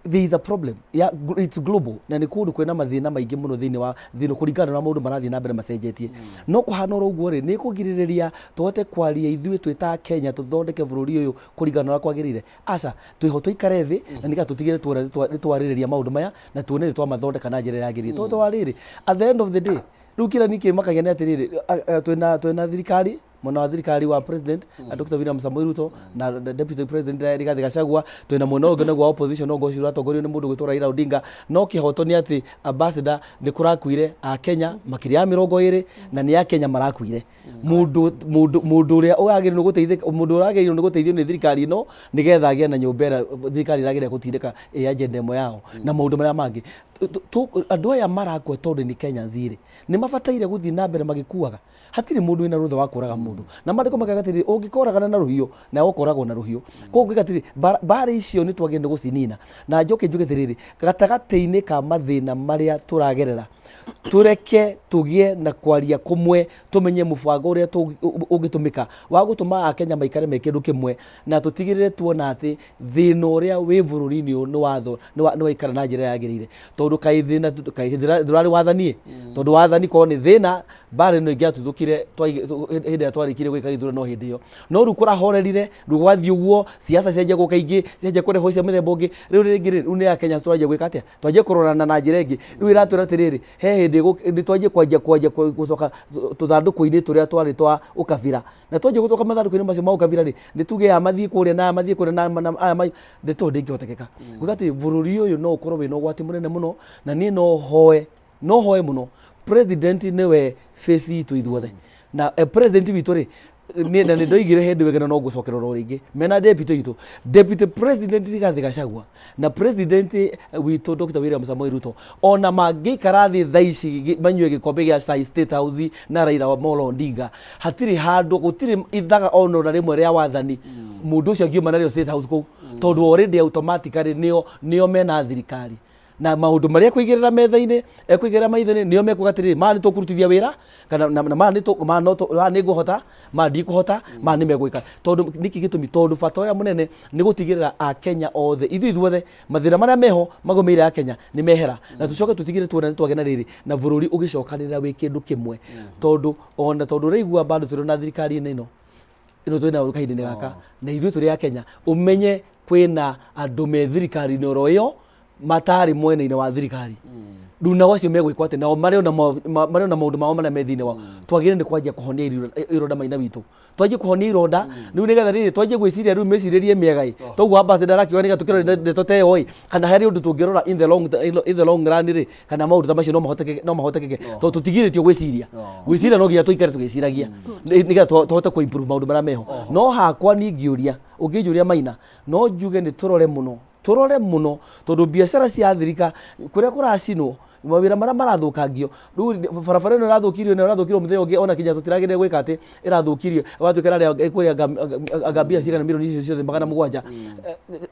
there is a problem ya it's global, na nĩ kũndũ kwĩna mathĩna maingĩ mũno thĩinĩ wa thĩ ĩno kũringana na maũndũ marathiĩ na mbere macenjetie. No kũhana oro ũguo rĩ, nĩ kũgirĩrĩria tũhote kwaria ithuĩ twĩ ta Kenya tũthondeke bũrũri ũyũ kũringana na ũrĩa kwagĩrĩire? Aca, twĩho tũikare thĩ na nĩgetha tũtigĩrĩre tuona nĩ twarĩrĩria maũndũ maya na tuone nĩ twamathondeka na njĩra ĩrĩa yagĩrĩire, tondũ wa rĩrĩ, at the end of the day, rĩu kĩrĩa niĩ kĩmakagia nĩ atĩrĩrĩ, twĩna thirikari, mwena wa thirikari wa president Dr. William Samoei Ruto na deputy president Rigathi Gachagua, twĩna mwena ũngĩ naguo wa opposition ongo ũcio ũratongorio nĩ mũndũ gwĩtwo Raila Odinga. No kĩhoto nĩ atĩ, ambassador, nĩ kũrakuire a Kenya makĩria ya 20, na nĩ a Kenya marakuire. Mũndũ ũrĩa ũragĩrĩirwo nĩ gũteithĩka, mũndũ ũragĩrĩirwo nĩ gũteithio nĩ thirikari ĩno nĩgetha agĩe na nyũmba ĩrĩa thirikari ĩragĩrĩria gũtindĩka ĩ agenda ĩmwe yao na maũndũ marĩa mangĩ. Andũ aya marakua tondũ nĩ Kenyans rĩ, nĩ mabataire gũthiĩ na mbere magĩkuaga? Hatirĩ mũndũ wĩna rũtha wa kũraga mũndũ, na maandĩko makauga atĩrĩrĩ, ũngĩkoragana na rũhiũ nawe ũkoragwo na rũhiũ. Koguo ngauga atĩrĩrĩ, mbara icio nĩ twagĩrĩirwo nĩ gũcinina. Na njoke njuge atĩrĩrĩ, gatagatĩ-inĩ ka mathĩna marĩa tũragerera, tũreke tũgĩe na kwaria kũmwe, tũmenye mũbango ũrĩa ũngĩtũmĩka wa gũtũma Akenya maikare me kĩndũ kĩmwe, na tũtigĩrĩre tuona atĩ thĩna ũrĩa wĩ bũrũri-inĩ ũyũ nĩ watho nĩ waikara na njĩra yagĩrĩire, tondũ kaĩ thĩna kaĩ ndũrarĩ wathani ĩ, tondũ wathani korwo nĩ thĩna, mbara ĩno ĩngĩatuthũkire hĩndĩ ĩrĩa twarĩkirie gwĩka gĩthurano hĩndĩ ĩyo. No rĩu kũrahorerire, rĩu gwathiĩ ũguo, siasa cianjia gũka ingĩ, cianjia kũrehwo cia mĩthemba ũngĩ, rĩu rĩngĩ rĩ, rĩu nĩ Akenya tũranjia gwĩka atĩa? Twanjie kũrorana na njĩra ĩngĩ. Rĩu ĩratwĩra atĩrĩrĩ, he hĩndĩ nĩ twanjie kwanjia kwanjia gũcoka tũthandũkũ-inĩ tũrĩa twarĩ twa ũkabira. Na twanjia gũcoka mathandũkũ-inĩ macio ma ũkabira rĩ, nĩ tuge aya mathiĩ kũrĩa na aya mathiĩ kũrĩa na aya mathiĩ, ndeto ĩyo ndĩngĩhotekeka. Kuga atĩ bũrũri ũyũ no ũkorwo wĩna ũgwati mũnene mũno, na niĩ no hoe no hoe mũno president nĩwe face itũ ithuothe na president witũ rĩ niĩ na nĩ ndoigire hĩndĩ ĩyo na no ngũcokera oro rĩngĩ mena deputy witũ, Deputy President Rigathĩ Gachagua na president witũ Dr. William Samoei Ruto, ona mangĩikara thĩ thaa ici manyue gĩkombe gĩa cai State House na Raila Amolo Odinga, hatirĩ handũ, gũtirĩ ithaga ona rĩmwe rĩa wathani mũndũ ũcio angiuma narĩo State House kũu, tondũ already automatically nĩo mena thirikari na maũndũ marĩa ekũigĩrĩra metha-inĩ, ekũigĩrĩra maitho-inĩ, nĩo mekuga atĩrĩrĩ, maya nĩ tũkũrutithia wĩra kana na maya nĩ maya no maya nĩ ngũhota, maya ndikũhota, maya nĩ megwĩka. Tondũ nĩkĩ gĩtũmi? Tondũ bata ũrĩa mũnene nĩ gũtigĩrĩra Akenya othe, ithuĩ ithuothe, mathĩna marĩa meho magũmĩire Akenya nĩ mehera, na tũcoke tũtigĩrĩre tuona nĩ twagĩa na rĩrĩ na bũrũri ũgĩcokanĩrĩra wĩ kĩndũ kĩmwe. Tondũ ona tondũ ũraigua bado tũrĩ na thirikari-inĩ ĩno ĩno twĩ nayo kahinda-inĩ gaka, na ithuĩ tũrĩ Akenya, ũmenye kwĩna andũ me thirikari-inĩ oro ĩyo matarĩ mwena-inĩ wa thirikari. Rĩu nao acio megwĩkwo atĩ nao marĩ ona maũndũ mao marĩa me thĩinĩ wao. Twagĩrĩire nĩ kwanjia kũhonia ironda maina witũ, twanjie kũhonia ironda rĩu nĩgetha rĩrĩ twanjie gwĩciria rĩu mĩcirĩrie mĩega ĩ toguo ambassador arakiuga nĩgetha tũkĩrore ndeto ta ĩyo ĩ, kana harĩ ũndũ tũngĩrora in the long run rĩ, kana maũndũ ta macio no mahotekeke, no mahotekeke, tondũ tũtigirĩtio gwĩciria. Gwĩciria no nginya tũikare tũgĩciragia nĩgetha tũhote kũ improve maũndũ marĩa meho. No hakwa niĩ ingĩũria, ũngĩnjũria maina, no njuge nĩ tũrore mũno, tũrore mũno, tondũ biacara cia thirika kũrĩa kũracinwo, mawĩra marĩa marathũkangio rĩu, barabara ĩno ĩrathũkirio na ĩrathũkirio mũthenya ũngĩ, ona kinya tũtiragĩrĩire gwĩka atĩ ĩrathũkirio watuĩka ĩrarĩa kũrĩa anga mbia cigana, mirioni icio ciothe 700.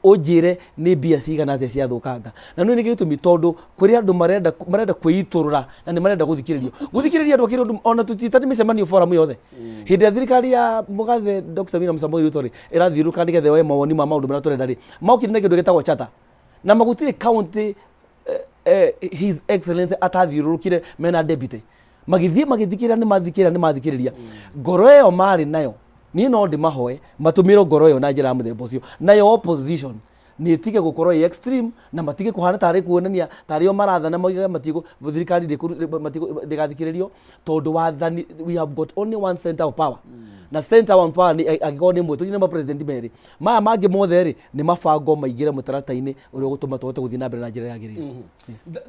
Ũnjĩre nĩ mbia cigana atĩa ciathũkanga? Na nĩ nĩkĩ gĩtũmi? Tondũ kũrĩ andũ marenda kwĩitũrũra na nĩ marenda gũthikĩrĩrio, gũthikĩrĩria andũ akĩrĩ ũndũ ona tũtiĩtani mĩcemanio forum yothe. Hĩndĩ ya thirikari ya mũgathe Dr. William Samoei Ruto rĩ, ĩrathiũrũrũka nĩgetha yoe mawoni ma maũndũ marĩa tũrenda rĩ, mokire na kĩndũ gĩtagwo charter na magũtirĩ county His Excellency atathiũrũrũkire mena deputy, magĩthiĩ magĩthikĩrĩria, nĩ mathikĩrĩria, nĩ mathikĩrĩria ngoro ĩyo marĩ nayo. Niĩ no ndĩmahoe matũmĩrwo ngoro ĩyo na njĩra ya mũthemba ũcio, nayo opposition nĩ ĩtige gũkorwo ĩ extreme na matige kũhana tarĩ kuonania tarĩ o marathana, moigaga matigũ thirikari ndĩgathikĩrĩrio, tondũ wathani, we have got only one center of power, na center of power nĩ angĩkorwo nĩ ĩmwe, tũthiĩ na ma-president merĩ maya mangĩ mothe rĩ, nĩ mabango maingĩre mũtaratara-inĩ ũrĩa ũgũtũma tũhote gũthiĩ na mbere na njĩra yagĩrĩire.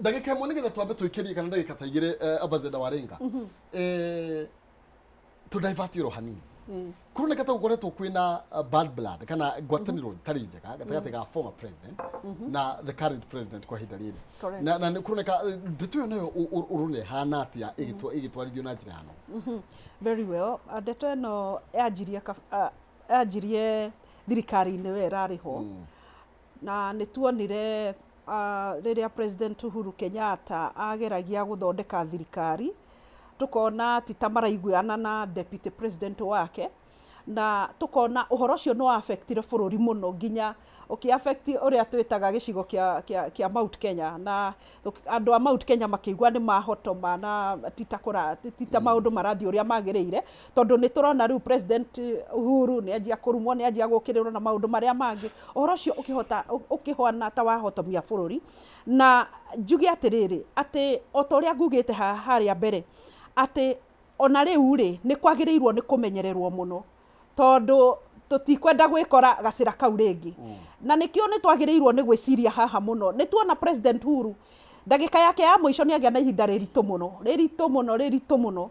Ndagĩka 1 nĩgetha twambe tũikĩrie, kana ndagĩka ta 2, ambassador Waringa, tũ divert oro hanini. Kũroneka ta gũkoretwo kwĩna bad blood kana ngwatanĩro ĩtarĩ njega gatagatĩ ga former president na the current president kwa ihinda rĩrĩ. Na nĩ kũroneka ndeto ĩyo nayo ũrona ĩhana atĩa ĩgĩtwarithio na njĩra ya no? Very well. Ndeto ĩno yanjirie yanjirie thirikari-inĩ we ĩrarĩ ho, na nĩ tuonire rĩrĩa President Uhuru Kenyatta ageragia gũthondeka thirikari, tũkona ti ta maraiguana na deputy president wake, na tũkona ũhoro ũcio nĩ wa affectire bũrũri mũno, nginya ũkĩ affect ũrĩa twĩtaga gĩcigo kĩa Mount Kenya, na andũ a Mount Kenya makĩigua nĩ mahotoma na ti ta maũndũ marathiĩ ũrĩa magĩrĩire, tondũ nĩ tũrona rĩu President Uhuru nĩ anjia kũrumwo, nĩ anjia gũkĩrĩrwo na maũndũ marĩa mangĩ. Ũhoro ũcio ũkĩhota ũkĩhana ta wahotomia bũrũri. Na njuge atĩrĩrĩ, atĩ o ta ũrĩa ngugĩte harĩa mbere, atĩ ona rĩu rĩ, nĩ kwagĩrĩirwo nĩ kũmenyererwo mũno, tondũ tũtikwenda gwĩkora gacĩra kau rĩngĩ. Na nĩkĩo nĩ twagĩrĩirwo nĩ gwĩciria haha mũno. Nĩ tuona President Uhuru ndagĩka yake ya mũico nĩ agĩa na ihinda rĩritũ mũno, rĩritũ mũno, rĩritũ mũno,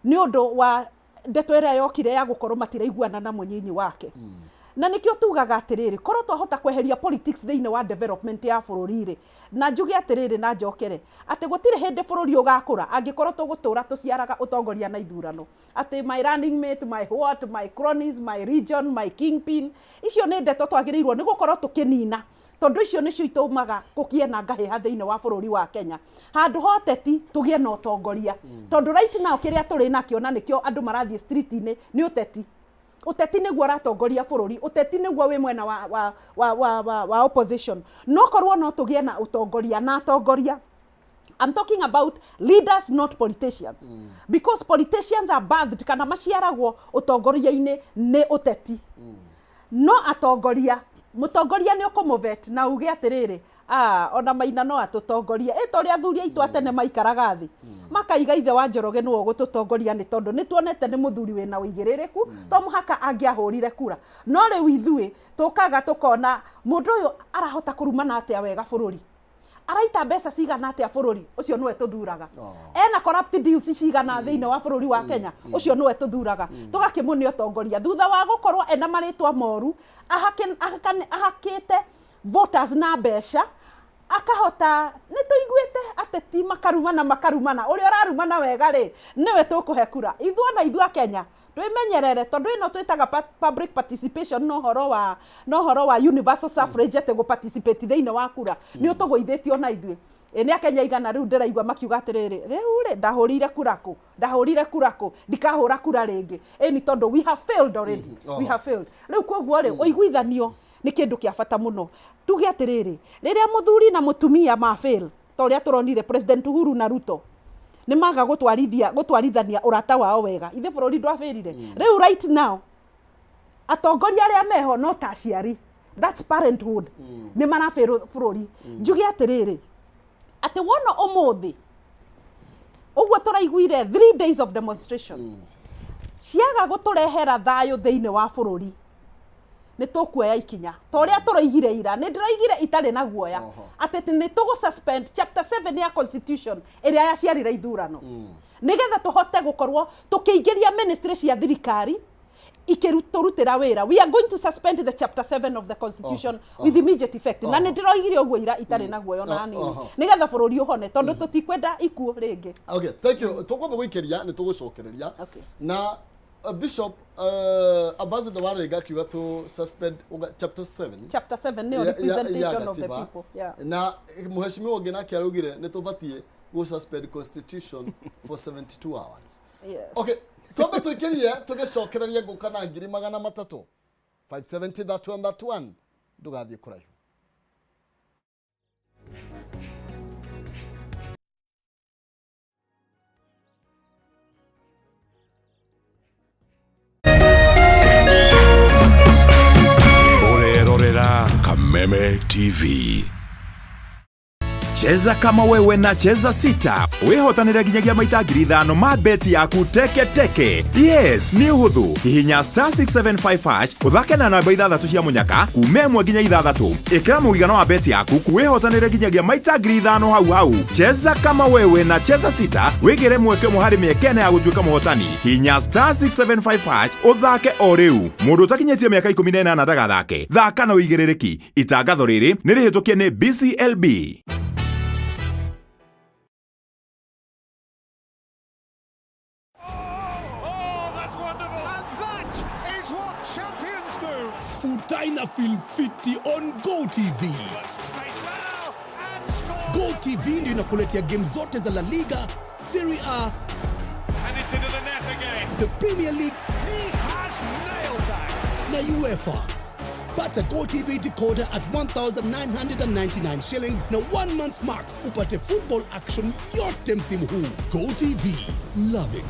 nĩ ũndũ wa ndeto ĩrĩa yokire ya gũkorwo matiraiguana na mũnyinyi wake. Na nĩkĩo tugaga atĩrĩrĩ, korwo twahota kweheria politics thĩinĩ wa development ya bũrũri rĩ, na njuge atĩrĩrĩ na njokere atĩ gũtirĩ hĩndĩ bũrũri ũgakũra angĩkorwo tũgũtũra tũciaraga ũtongoria na ithurano, atĩ my running mate, my what, my cronies, my region, my kingpin. Icio nĩ ndeto twagĩrĩirwo nĩ gũkorwo tũkĩnina, tondũ icio nĩcio itũmaga kũgĩe na ngahĩha thĩinĩ wa bũrũri wa Kenya, handũ ha ũteti tũgĩe na ũtongoria. Tondũ right now kĩrĩa tũrĩ nakĩo, na nĩkĩo andũ marathiĩ street-inĩ, nĩ ũteti. Ũteti nĩguo ũratongoria bũrũri, ũteti nĩguo wĩ mwena wa opposition. No korwo no tũgĩe na ũtongoria na atongoria. I'm talking about leaders, not politicians. Because politicians are birthed kana maciaragwo ũtongoria-inĩ nĩ ũteti. No atongoria, mũtongoria nĩ ũkũmũvet na uge atĩrĩrĩ, ah, ona Maina no atũtongorie. Ĩ ta ũrĩa athuri aitũ a tene maikaraga thĩ makaiga ithe wa Njoroge nĩwe ũgũtũtongoria nĩ tondũ nĩ tuonete nĩ mũthuri wĩna ũigĩrĩrĩku, to mũhaka angĩahũrire kura. No rĩu ithuĩ tũkaga tũkona mũndũ ũyũ arahota kũrumana atĩa wega bũrũri, araita mbeca cigana atĩa bũrũri, ũcio nĩwe tũthuraga. Ena corrupt deals cigana thĩinĩ wa bũrũri wa Kenya, ũcio nĩwe tũthuraga. Tũgakĩmũne ũtongoria thutha wa gũkorwo ena marĩtwa moru, ahakĩte voters na mbeca, akahota. Nĩ tũiguĩte ateti makarumana makarumana, ũrĩa ũrarumana wega rĩ nĩwe tũkũhe kura. Ithuĩ ona ithuĩ a Kenya twĩmenyerere, tondũ ĩno twĩtaga public participation na ũhoro wa universal suffrage, atĩ gũ-participate thĩinĩ wa kura nĩ ũtũgũithĩtie ona ithuĩ. Ĩ nĩ akenya igana rĩu ndĩraigua makiuga atĩrĩrĩ, rĩu rĩ ndahũrire kura kũ, ndahũrire kura kũ, ndikahũra kura rĩngĩ. Ĩ nĩ tondũ we have failed already. We have failed rĩu. Koguo rĩ, ũiguithanio nĩ kĩndũ kĩa bata mũno. Tuge atĩrĩrĩ, rĩrĩa mũthuri na mũtumia ma fail, ta ũrĩa tũronire President Uhuru na Ruto nĩ maga gũtwarithia gũtwarithania ũrata wao wega, ithe bũrũri ndwabĩrire. Rĩu right now atongoria arĩa meho no ta aciari, that's parenthood, nĩ marabĩrwo bũrũri. Njuge atĩrĩrĩ, atĩ wona ũmũthĩ ũguo tũraiguire 3 days of demonstration ciaga gũtũrehera thayũ thĩinĩ wa bũrũri, nĩ tũkuoya ikinya ta ũrĩa tũroigire ira. Nĩ ndĩroigire itarĩ na guoya atĩ nĩ tũgũ suspend chapter 7 ya constitution ĩrĩa yaciarire ithurano, nĩgetha tũhote gũkorwo tũkĩingĩria ministry cia thirikari ikĩrutũrutĩra wĩra. We are going to suspend the chapter 7 of the constitution with immediate effect, na nĩ ndĩroigire ũguo ira itarĩ na guoya ona hanini, nĩgetha bũrũri ũhone, tondũ tũtikwenda ikuũ rĩngĩ. Okay, thank you. Tũkwamba gũikĩria nĩ tũgũcokereria. Okay. Na Bishop, Ambassador Warĩnga akiuga to suspend chapter 7. Chapter 7 nĩyo representation of the katiba. people, yeah. Na mheshimiwa ũngĩ nake araugire nĩ tũbatiĩ gũ suspend constitution for 72 hours. Yes. Okay, twambe tũikĩrie, tũgĩcokererie ngũka na 300,000, 570, that one, that one. Ndũgathiĩ kũraihu. Ũrerorera Kameme TV. Cheza kama wewe na Cheza Sita wĩhotanĩre nginyagia maita 5,000 ma beti yaku teke teke. Yes, nĩ ũhũthũ. Hihinya star 675 hash, ũthake na namba ithathatũ cia mũnyaka kuma 1 nginya 6. Ĩkĩra mũigana wa beti yaku, wĩhotanĩre nginyagia maita 5,000 hau hau. Cheza kama wewe na Cheza Sita, wĩgĩre mweke ũmwe harĩ mĩeke 4 ya gũtuĩka mũhotani. Hihinya star 675 hash ũthake o rĩu. Mũndũ ũtakinyĩtie mĩaka 18 ndagathake. Thaka na ũigĩrĩrĩki. Itangatho rĩrĩ nĩ rĩhĩtũkie nĩ BCLB. Oh, that's wonderful. And that is what champions do. Futa ina feel fiti on GoTV. Space now and score. GoTV ndio inakuletea game zote za La Liga, Serie A, And it's into the net again. the Premier League He has nailed that. na UEFA. Pata GoTV decoder at 1999 shillings na 1 month max upate football action yote msimu huu. GoTV, love it.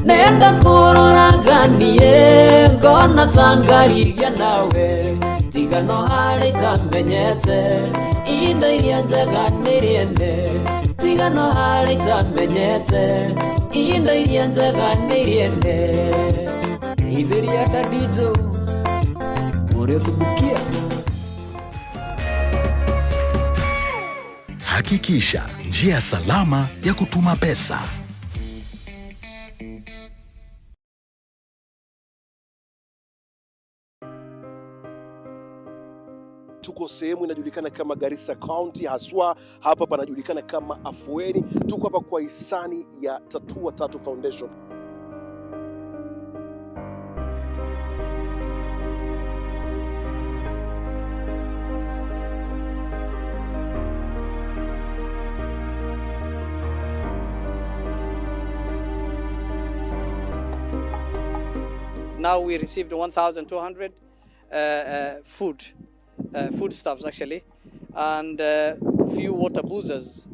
Nenda kũroraganie ngona tangarigia nawe, tiga no harĩ itamenyete indo iria njega nĩ rĩene, tiga no harĩ itamenyete indo iria njega nĩ rĩene. Geithĩria Daddy ũrĩa ũtubukia. Hakikisha njia salama ya kutuma pesa. Tuko sehemu inajulikana kama Garissa County, haswa hapa panajulikana kama Afueni. Tuko hapa kwa hisani ya Tatua Tatu Foundation. Now we received 1,200 food, foodstuffs actually, and few water boozers.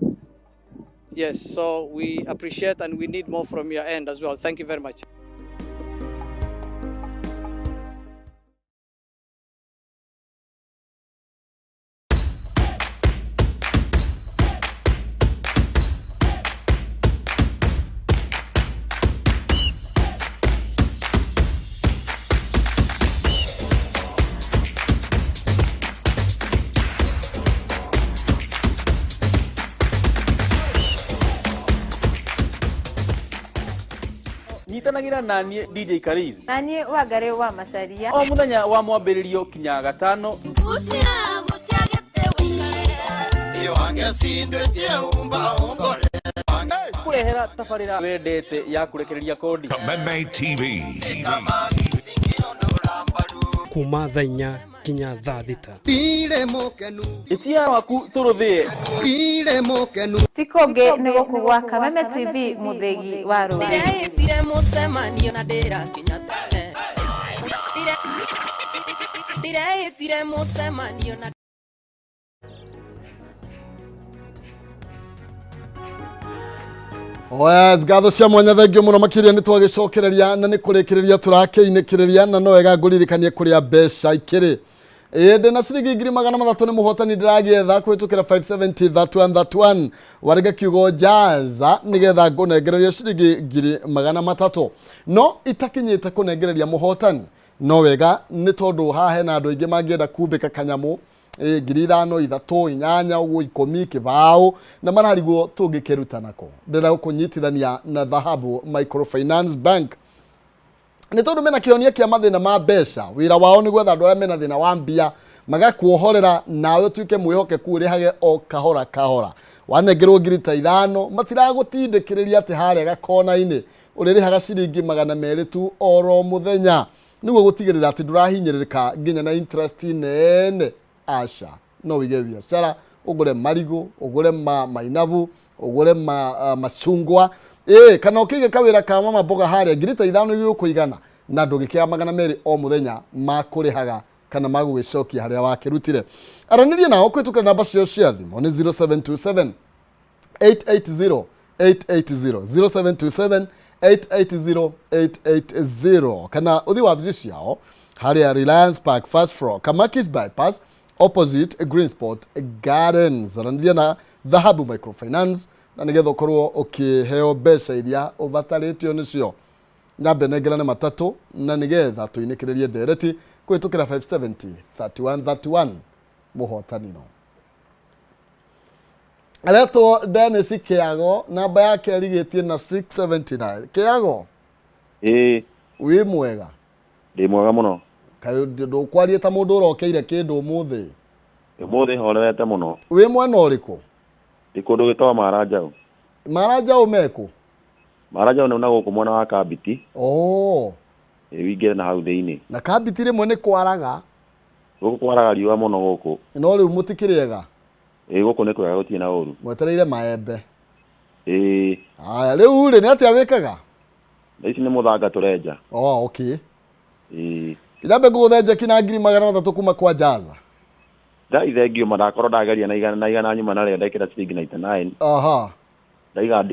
Yes, so we appreciate and we need more from your end as well. Thank you very much. Nyitanagĩra na niĩ DJ Kariz Na niĩ Wangarĩ wa Macaria. O mũthenya wa mwambĩrĩrio kinya gatano. Kũrehera tabarĩra wendete ya kũrekereria kodi. Kameme TV. Kuma thaa 4 nginya thaa 6. Ĩtia waku tũrũthĩe. Ti kũngĩ nĩ gũkũ gwa Kameme TV mũthĩgi wa rũrĩrĩ. Ndĩreĩtire mũcemanio na ndĩrakinya tene. Ndĩreĩtire mũcemanio na Yes, ngatho cia mwanya, thengio muno makiria. Nĩ twagĩcokereria na nĩ kũrĩkĩrĩria tũrakĩinĩkĩrĩria, na no wega ngũririkanie kũrĩa mbeca ikĩrĩ. Ĩĩ, ndĩna ciringi 300,000 nĩ mũhotani ndĩragĩetha kũhĩtũkĩra 570 31 31. Warĩga kiugo jaza nĩgetha ngũnengereria ciringi 300,000. No itakinyĩte kũnengereria mũhotani, no wega nĩ tondũ haha hena andũ aingĩ mangĩenda kumbĩka kanyamũ, 5,000, 3, 8 ũguo, 10, kĩbaũ, na mararigwo tũngĩkĩruta nako. Ndĩrenda gũkũnyitithania na Dhahabu Microfinance Bank nĩ tondũ mena kĩhonia kĩa mathĩna ma mbeca. Wĩra wao nĩ gwetha andũ arĩa mena thĩna wa mbia, magakuohorera nawe ũtuĩke mwĩhokeku, ũrĩhage o kahora kahora. Wanengerwo 5,000, matiragũtindĩkĩrĩria atĩ harĩa gakona-inĩ ũrĩrĩhaga ciringi 200 tu oro mũthenya, nĩguo gũtigĩrĩra atĩ ndũrahinyĩrĩrĩka nginya na interest nene. Aca, no wĩige biacara, ũgũre marigũ, ũgũre mainabu, ũgũre macungwa, ĩĩ, kana ũkĩige kawĩra ka mama mboga harĩa. 5,000 igũkũigana na ndũngĩkĩaga 200 o mũthenya ma kũrĩhaga kana magũgĩcokia harĩa wakĩrutire. Aranĩria nao kũhĩtũkĩra namba ciao cia thimũ nĩ 0727 880 880, 0727 880 880, kana ũthiĩ wabici ciao harĩa Reliance Park, first floor, Kamakis Bypass, opposite Green Sport Gardens. Aranĩria na Dhahabu Microfinance na nĩgetha ũkorwo ũkĩheo mbeca iria ũbatarĩtio nĩcio. Nyambe nengerane matatũ na nĩgetha tũinĩkĩrĩrie ndereti kũhĩtũkĩra 570 31 31. Mũhotani no aretwo Dennis Kĩago, namba yake ĩrigĩtie na 679. Kĩago? Ĩĩ. Wĩ mwega? Ndĩ mwega mũno. Kaĩ ndũkwarie ta mũndũ ũrokeire kĩndũ ũmũthĩ? Ũmũthĩ horerete mũno. Wĩ mwena ũrĩkũ? Ndĩ kũndũ gwĩtagwo Maranjaũ. Maranjaũ mekũ? Maranjaũ nĩ na gũkũ mwena wa Kambiti. Oh. Ĩ, wĩingĩre na hau thĩinĩ. Na Kambiti rĩmwe nĩ kwaraga. Gũkũ kwaraga riũa mũno gũkũ. No rĩu mũtikĩrĩega? Ĩ, gũkũ nĩ kwega, gũtirĩ na ũru. Mwetereire maembe? Ĩĩ. Aya, rĩu rĩ, nĩ atĩa wĩkaga? Thaa ici nĩ mũthanga tũrenja. Oh, okay. Ĩĩ. Kĩnyambe ngũgũthenja kina 300,000 kuma kwa Jaza. Ngai thengio ma, ndakorwo ndageria na igana na igana nyuma narĩo ndekĩra ciringi 99. Ndaiga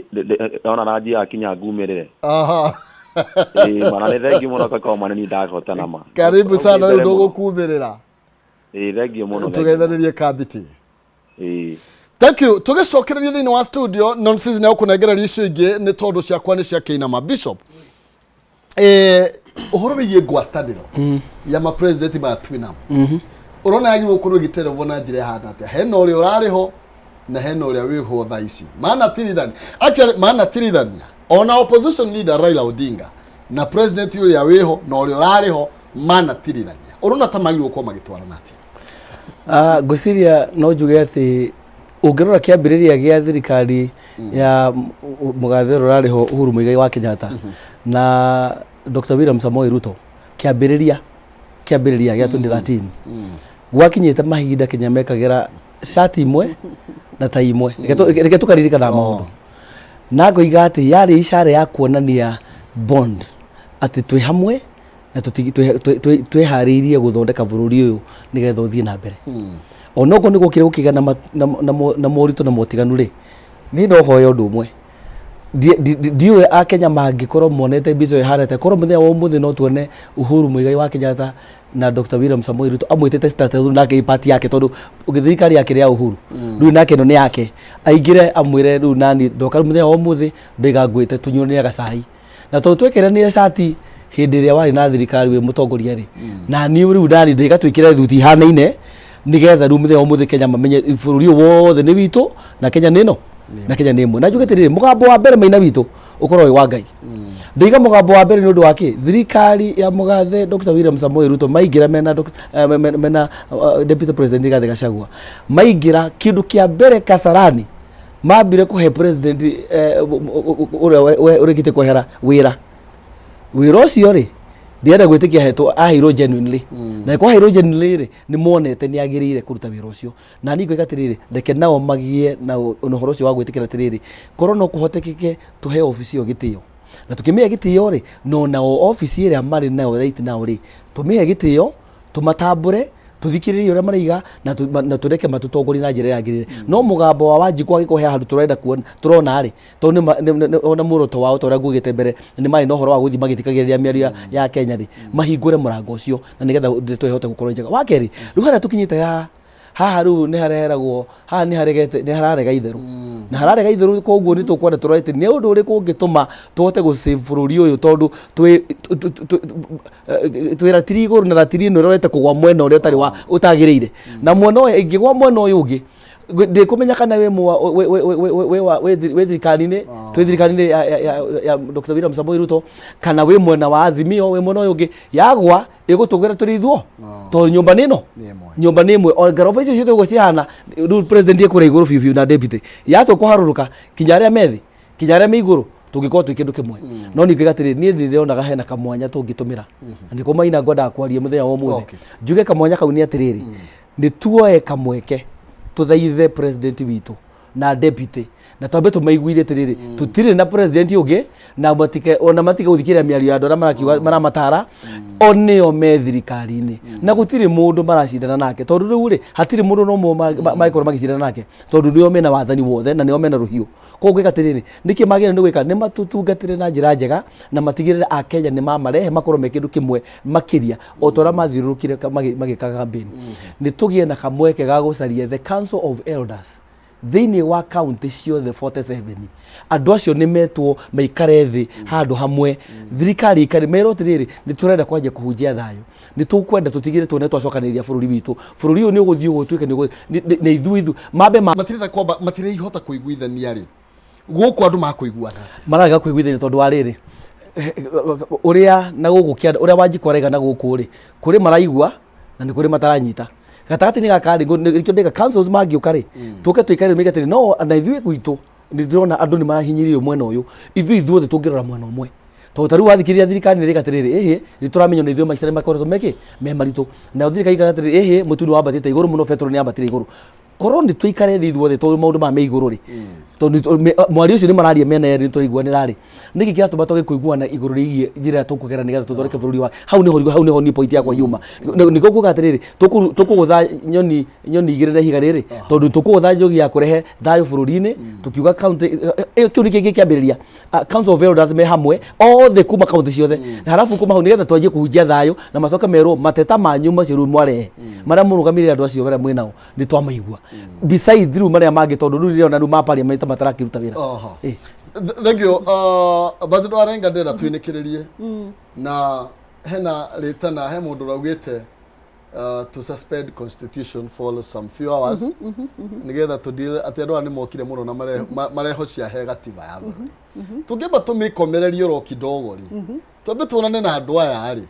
ndona ranji yakinya ngumĩrĩre. Ĩĩ mana, nĩ thengio mũno kaka, ma nĩ niĩ ndahotana ma. Karibu sana. Rĩu Mbere mũno. Ndũgũkumĩrĩra. Ĩĩ, thengio mũno, thengio. Tũgeithanĩrie Kambiti. Ĩĩ. Thank you. Tũgĩcokereria thĩinĩ wa studio nonsense nĩ gũkũnengereria icio ingĩ nĩ tondũ ciakwa nĩ cia kĩinama. Bishop, ũhoro wĩgiĩ ngwatanĩro ya mapresident maya twĩnamo, ũrona yagĩrĩirwo gũkorwo ĩgĩterevwo na njĩra ĩhana atĩa? Hena ũrĩa ũrarĩ ho na hena ũrĩa wĩho thaa ici manatirithania, actually manatirithania ona opposition leader Raila Odinga na president ũrĩa wĩho na ũrĩa ũrarĩ ho manatirithania, ũrona ta magĩrĩirwo gũkorwo magĩtwarana atĩa? Ah, ngwĩciria no njuge atĩ ũngĩrora kĩambĩrĩria gĩa thirikari ya mũgathe ũrĩa ũrarĩ ho Uhuru Muigai wa Kenyatta na Dr. William Samoei Ruto, kĩambĩrĩria gĩa 2013 gwakinyĩte mahinda Kenya mekagĩra cati imwe na tai imwe. Reke tũkaririkana maũndũ na ngoiga atĩ yarĩ icara ya kuonania bond atĩ twĩ hamwe. Na twĩharĩirie gũthondeka bũrũri ũyũ nĩgetha ũthiĩ na mbere. Onokorwo nĩ gwokire gũkĩgĩa na moritũ na motiganu rĩ, niĩ no hoye ũndũ ũmwe. Ndiũĩ Akenya mangĩkorwo monete mbica ĩyo ĩhana atĩa, korwo mũthenya wa ũmũthĩ no tuone Uhuru Muigai wa Kenyatta na Dr. William Samoei Ruto amwĩtĩte status nake ĩ part yake tondũ thirikari yake nĩ ya Uhuru. Rĩu nake ĩno nĩ yake. Aingĩre amwĩre rĩu nani ndoka mũthenya wa ũmũthĩ ndoiga ngwĩte tũnyuanĩre gacai. Na tondũ twekĩranire cati hĩndĩ ĩrĩa warĩ na thirikari wĩ mũtongoria rĩ, na niĩ rĩu nani ndoiga twĩkĩre thuti ihanaine nĩgetha rĩu mũthenya wa ũmũthĩ Kenya mamenye bũrũri ũyũ wothe nĩ witũ na Kenya nĩ ĩno na Kenya nĩ ĩmwe. Na njuge atĩrĩrĩ, mũgambo wa mbere maina witũ ũkorwo wĩ wa Ngai. Ndoiga mũgambo wa mbere nĩ ũndũ wa kĩ? Thirikari ya mũgathe Dr. William Samoei Ruto maingĩra mena Deputy President Rigathĩ Gachagua maingĩra kĩndũ kĩa mbere Kasarani mambire kũhe president ũrĩa ũrĩkĩtie kwehera wĩra. Wĩra ũcio rĩ, ndĩrenda gwĩtĩkia ahetwo aheirwo genuinely. Na kwa aheirwo genuinely rĩ, nĩ monete nĩ agĩrĩire kũruta wĩra ũcio. Na niĩ ngoiga atĩrĩrĩ, reke nao magĩe na ũhoro ũcio wa gwĩtĩkĩra atĩrĩrĩ, korwo no kũhotekeke tũhe obici ĩyo gĩtĩo. Na tũkĩmĩhe gĩtĩo rĩ, no nao obici ĩrĩa marĩ nayo right now rĩ, tũmĩhe gĩtĩo, tũmatambũre, tũthikĩrĩrie ũrĩa maraiga na tũreke matũtongorie na njĩra ĩrĩa yagĩrĩire. No mũgambo wa Wanjikũ angĩkorwo he handũ tũrenda kuona tũrona rĩ, tondũ ona muoroto wao ta ũrĩa ngugĩte mbere nĩ marĩ na ũhoro wa gũthiĩ magĩthikagĩrĩria mĩario ya Kenya rĩ, mahingũre mũrango ũcio na nĩgetha ndeto ĩhote gũkorwo njega. Wa kerĩ, rĩu harĩa tũkinyĩte haha, haha rĩu nĩ hareheragwo haha nĩ haregete nĩ hararega itherũ na hararega itherũ koguo nĩ tũkwenda tũrore atĩ nĩ ũndũ ũrĩkũ ũngĩtũma tũhote gũ save bũrũri ũyũ tondũ twĩ twĩ ratiri igũrũ na ratiri ĩno ĩrorete kũgwa mwena ũrĩa ũtarĩ wa ũtagĩrĩire na mwena ũyũ ĩngĩgwa mwena ũyũ ũngĩ ndĩkũmenya kana wĩ wĩ thirikari-inĩ twĩ thirikari-inĩ ya Dr. William Samoei Ruto kana wĩ mwena wa Azimio wĩ mwena ũyũ ũngĩ yagwa ĩgũtũgĩra tũrĩ ithuo tondũ nyũmba nĩ ĩno nyũmba nĩ ĩmwe o ngoroba icio ciothe ũguo cihana rĩu president ekũrĩa igũrũ biũ biũ na deputy yatua kũharũrũka kinya arĩa me thĩ kinya arĩa me igũrũ tũngĩkorwo twĩ kĩndũ kĩmwe. No ningĩ atĩrĩ niĩ ndĩronaga hena kamwanya tũngĩtũmĩra na nĩko maina ngwendaga kwaria mũthenya wa ũmũthĩ. Njuge kamwanya kau nĩ atĩrĩrĩ, nĩ tuoe kamweke tũthaithe president witũ na deputy na twambe tũmaiguithie atĩrĩrĩ, tũtirĩ na president ũngĩ na matike ona matige gũthikĩrĩria mĩario ya andũ arĩa marakiuga maramatara o nĩo me thirikari-inĩ na gũtirĩ mũndũ maracindana nake tondũ rĩu rĩ hatirĩ mũndũ no ũmwe mangĩkorwo magĩcindana nake tondũ nĩo mena wathani wothe na nĩo mena rũhiũ. Koguo ngwĩka atĩrĩrĩ, nĩkĩ magĩrĩirwo nĩ gwĩka? Nĩ matũtungatĩre na njĩra njega na matigĩrĩre Akenya nĩ mamarehe makorwo me kĩndũ kĩmwe makĩria o ta ũrĩa mathiũrũrũkire magĩka campaign. Nĩ tũgĩe na kamweke ga gũcaria the Council of Elders thĩinĩ wa kaunti ciothe 47. Andũ acio nĩ metwo maikare thĩ handũ hamwe, thirikari ikare merwo atĩrĩrĩ, nĩ tũrenda kwanjia kũhunjia thayũ, nĩ tũkwenda tũtigĩre tuone twacokanĩrĩria bũrũri witũ, bũrũri ũyũ nĩ ũgũthiĩ ũguo ũtuĩke nĩ ithuĩ ithuĩ mambe ma matirenda kwamba matirehota kũiguithania rĩ, gũkũ andũ makũiguana mararega kũiguithania tondũ wa rĩrĩ ũrĩa na gũkũ kĩanda ũrĩa Wanjikũ araiga na gũkũ rĩ, kũrĩ maraigua na nĩ kũrĩ mataranyita gatagatĩ-inĩ gaka rĩ, nĩkĩo ndĩga councils mangĩũka rĩ, tũke tũikare moige atĩrĩ no na ithuĩ gwitũ nĩ ndĩrona andũ nĩ marahinyĩrĩrio mwena ũyũ, ithuĩ ithuothe tũngĩrora mwena ũmwe tondũ ta rĩu wathikĩrĩria thirikari nĩ ĩrĩga atĩrĩrĩ ĩhĩ nĩ tũramenya ona ithuĩ maica nĩ makoretwo mekĩ me maritũ, nayo thirikari ĩkaga atĩrĩrĩ ĩhĩ mũtu nĩ wambatĩte igũrũ mũno betũrũ nĩ yambatire igũrũ, korwo nĩ tũikare thĩ ithuothe tondũ maũndũ maya me igũrũ rĩ, tondũ mwario ũcio nĩ mararia mena erĩ nĩ tũraiguanĩra rĩ, nĩkĩ kĩratũma twage kũiguana igũrũ rĩgiĩ njĩra ĩrĩa tũkũgera nĩgetha tũthondeke bũrũri wa hau nĩho hau nĩho niĩ point yakwa yuma. Nĩkĩo nguga atĩrĩrĩ, tũkũgũtha nyoni nyoni igĩrĩ na ihiga rĩrĩ tondũ tũkũgũtha njogi ya kũrehe thayũ bũrũri-inĩ tũkiuga county kĩu nĩkĩo kĩngĩkĩambĩrĩria Council of Elders me hamwe othe kuma kaunti ciothe na halafu kuma hau nĩgetha twanjie kũhunjia thayũ na macoke merwo mateta manyu macio rĩu mwarehe marĩa mũrũgamĩrĩire andũ acio marĩa mwĩ nao nĩ twamaigua besides rĩu marĩa mangĩ tondũ rĩu ndĩrona rĩu ma parliament matarakĩruta wĩra. Oho. Thank you. Ambassador Arenga ndĩrenda twinĩkĩrĩrie na hena rĩtana he mũndũ ũraugĩte to suspend constitution for some few hours nĩgetha tũ deal atĩ andũ aya nĩ mokire mũno na marehocia he gatiba ya bũrũri tũngĩamba tũmĩkomererie oro kidogo rĩ twambe tuonane na andũ aya rĩ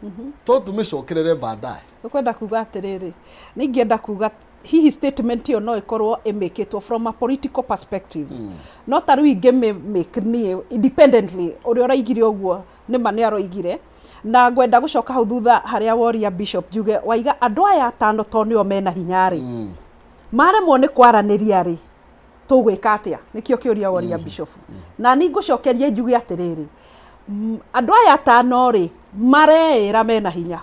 to tũmĩcokerere baadaye. Ũkwenda kuga atĩrĩrĩ, nĩ ingĩenda kuga hihi statement ĩyo no ĩkorwo ĩmĩkĩtwo from a political perspective no ta rĩu ingĩmĩ make niĩ independently ũrĩa ũraigire ũguo nĩma nĩ aroigire na ngwenda gũcoka hau thutha harĩa woria Bishop njuge waiga andũ aya atano to nĩo mena hinya rĩ maremwo nĩ kwaranĩria rĩ tũgwĩka atĩa nĩkĩo kĩũria woria Bishop na niĩ ngũcokeria njuge atĩrĩrĩ. Andũ aya atano rĩ, mareĩra mena hinya.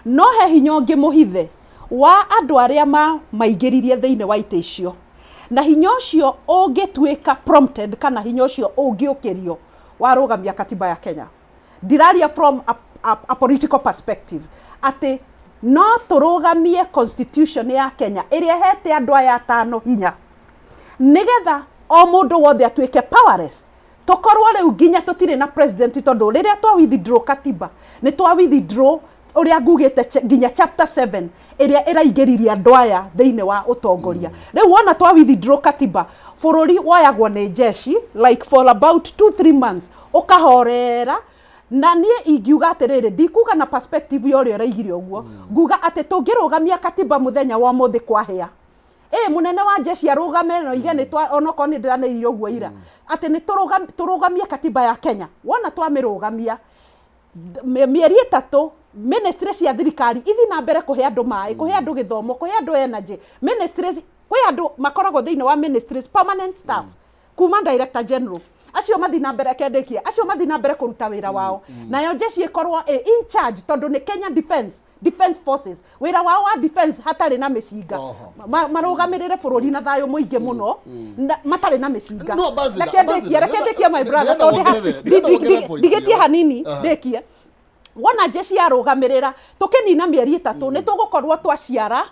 No he hinya ũngĩ mũhithe wa andũ arĩa mamaingĩririe thĩinĩ wa itĩ icio. Na hinya ũcio ũngĩtuĩka prompted kana hinya ũcio ũngĩũkĩrio warũgamia katiba ya Kenya. Ndiraria from a political perspective atĩ no tũrũgamie constitution ya Kenya ĩrĩa ĩhete andũ aya atano hinya nĩgetha o mũndũ wothe atuĩke powerless tũkorwo rĩu nginya tũtirĩ na president tondũ rĩrĩa twa withdraw katiba nĩ twa withdraw ũrĩa ngugĩte nginya chapter 7 ĩrĩa ĩraingĩririe andũ aya thĩinĩ wa ũtongoria. Rĩu wona twa withdraw katiba, bũrũri woyagwo nĩ jeshi like for about 2 3 months ũkahorera. Na niĩ ingiuga atĩrĩrĩ, ndikuga na perspective ya ũrĩa ũraigire ũguo, nguga atĩ tũngĩrũgamia katiba mũthenya wa ũmũthĩ kwahĩa, ĩ mũnene wa jeshi arũgame na oige nĩ twa onokorwo nĩ ndĩranĩrire ũguo ira atĩ nĩ tũrũgamie katiba ya Kenya. Wona twamĩrũgamia mĩeri 3, ministry cia thirikari ithi na mbere kũhe andũ maĩ, kũhe andũ gĩthomo, kũhe andũ energy. Ministries, kwĩ andũ makoragwo thĩinĩ wa ministries permanent staff kuma director general, acio mathi na mbere kendekie, acio mathi na mbere kũruta wĩra wao, nayo jeshi ĩkorwo ĩ in charge tondũ nĩ Kenya Defense Forces, wĩra wao wa defense hatarĩ na mĩcinga, marũgamĩrĩre bũrũri na thayũ mũingĩ mũno matarĩ na mĩcinga. No, Ambassador, Reke ndĩkie, reke ndĩkie my brother, ndĩrenda tondũ ndĩrenda wongerere point ndigĩtie ĩyo. Hanini ndĩkie. Wona jeshi yarũgamĩrĩra tũkĩnina mĩeri 3, nĩ tũgũkorwo twaciara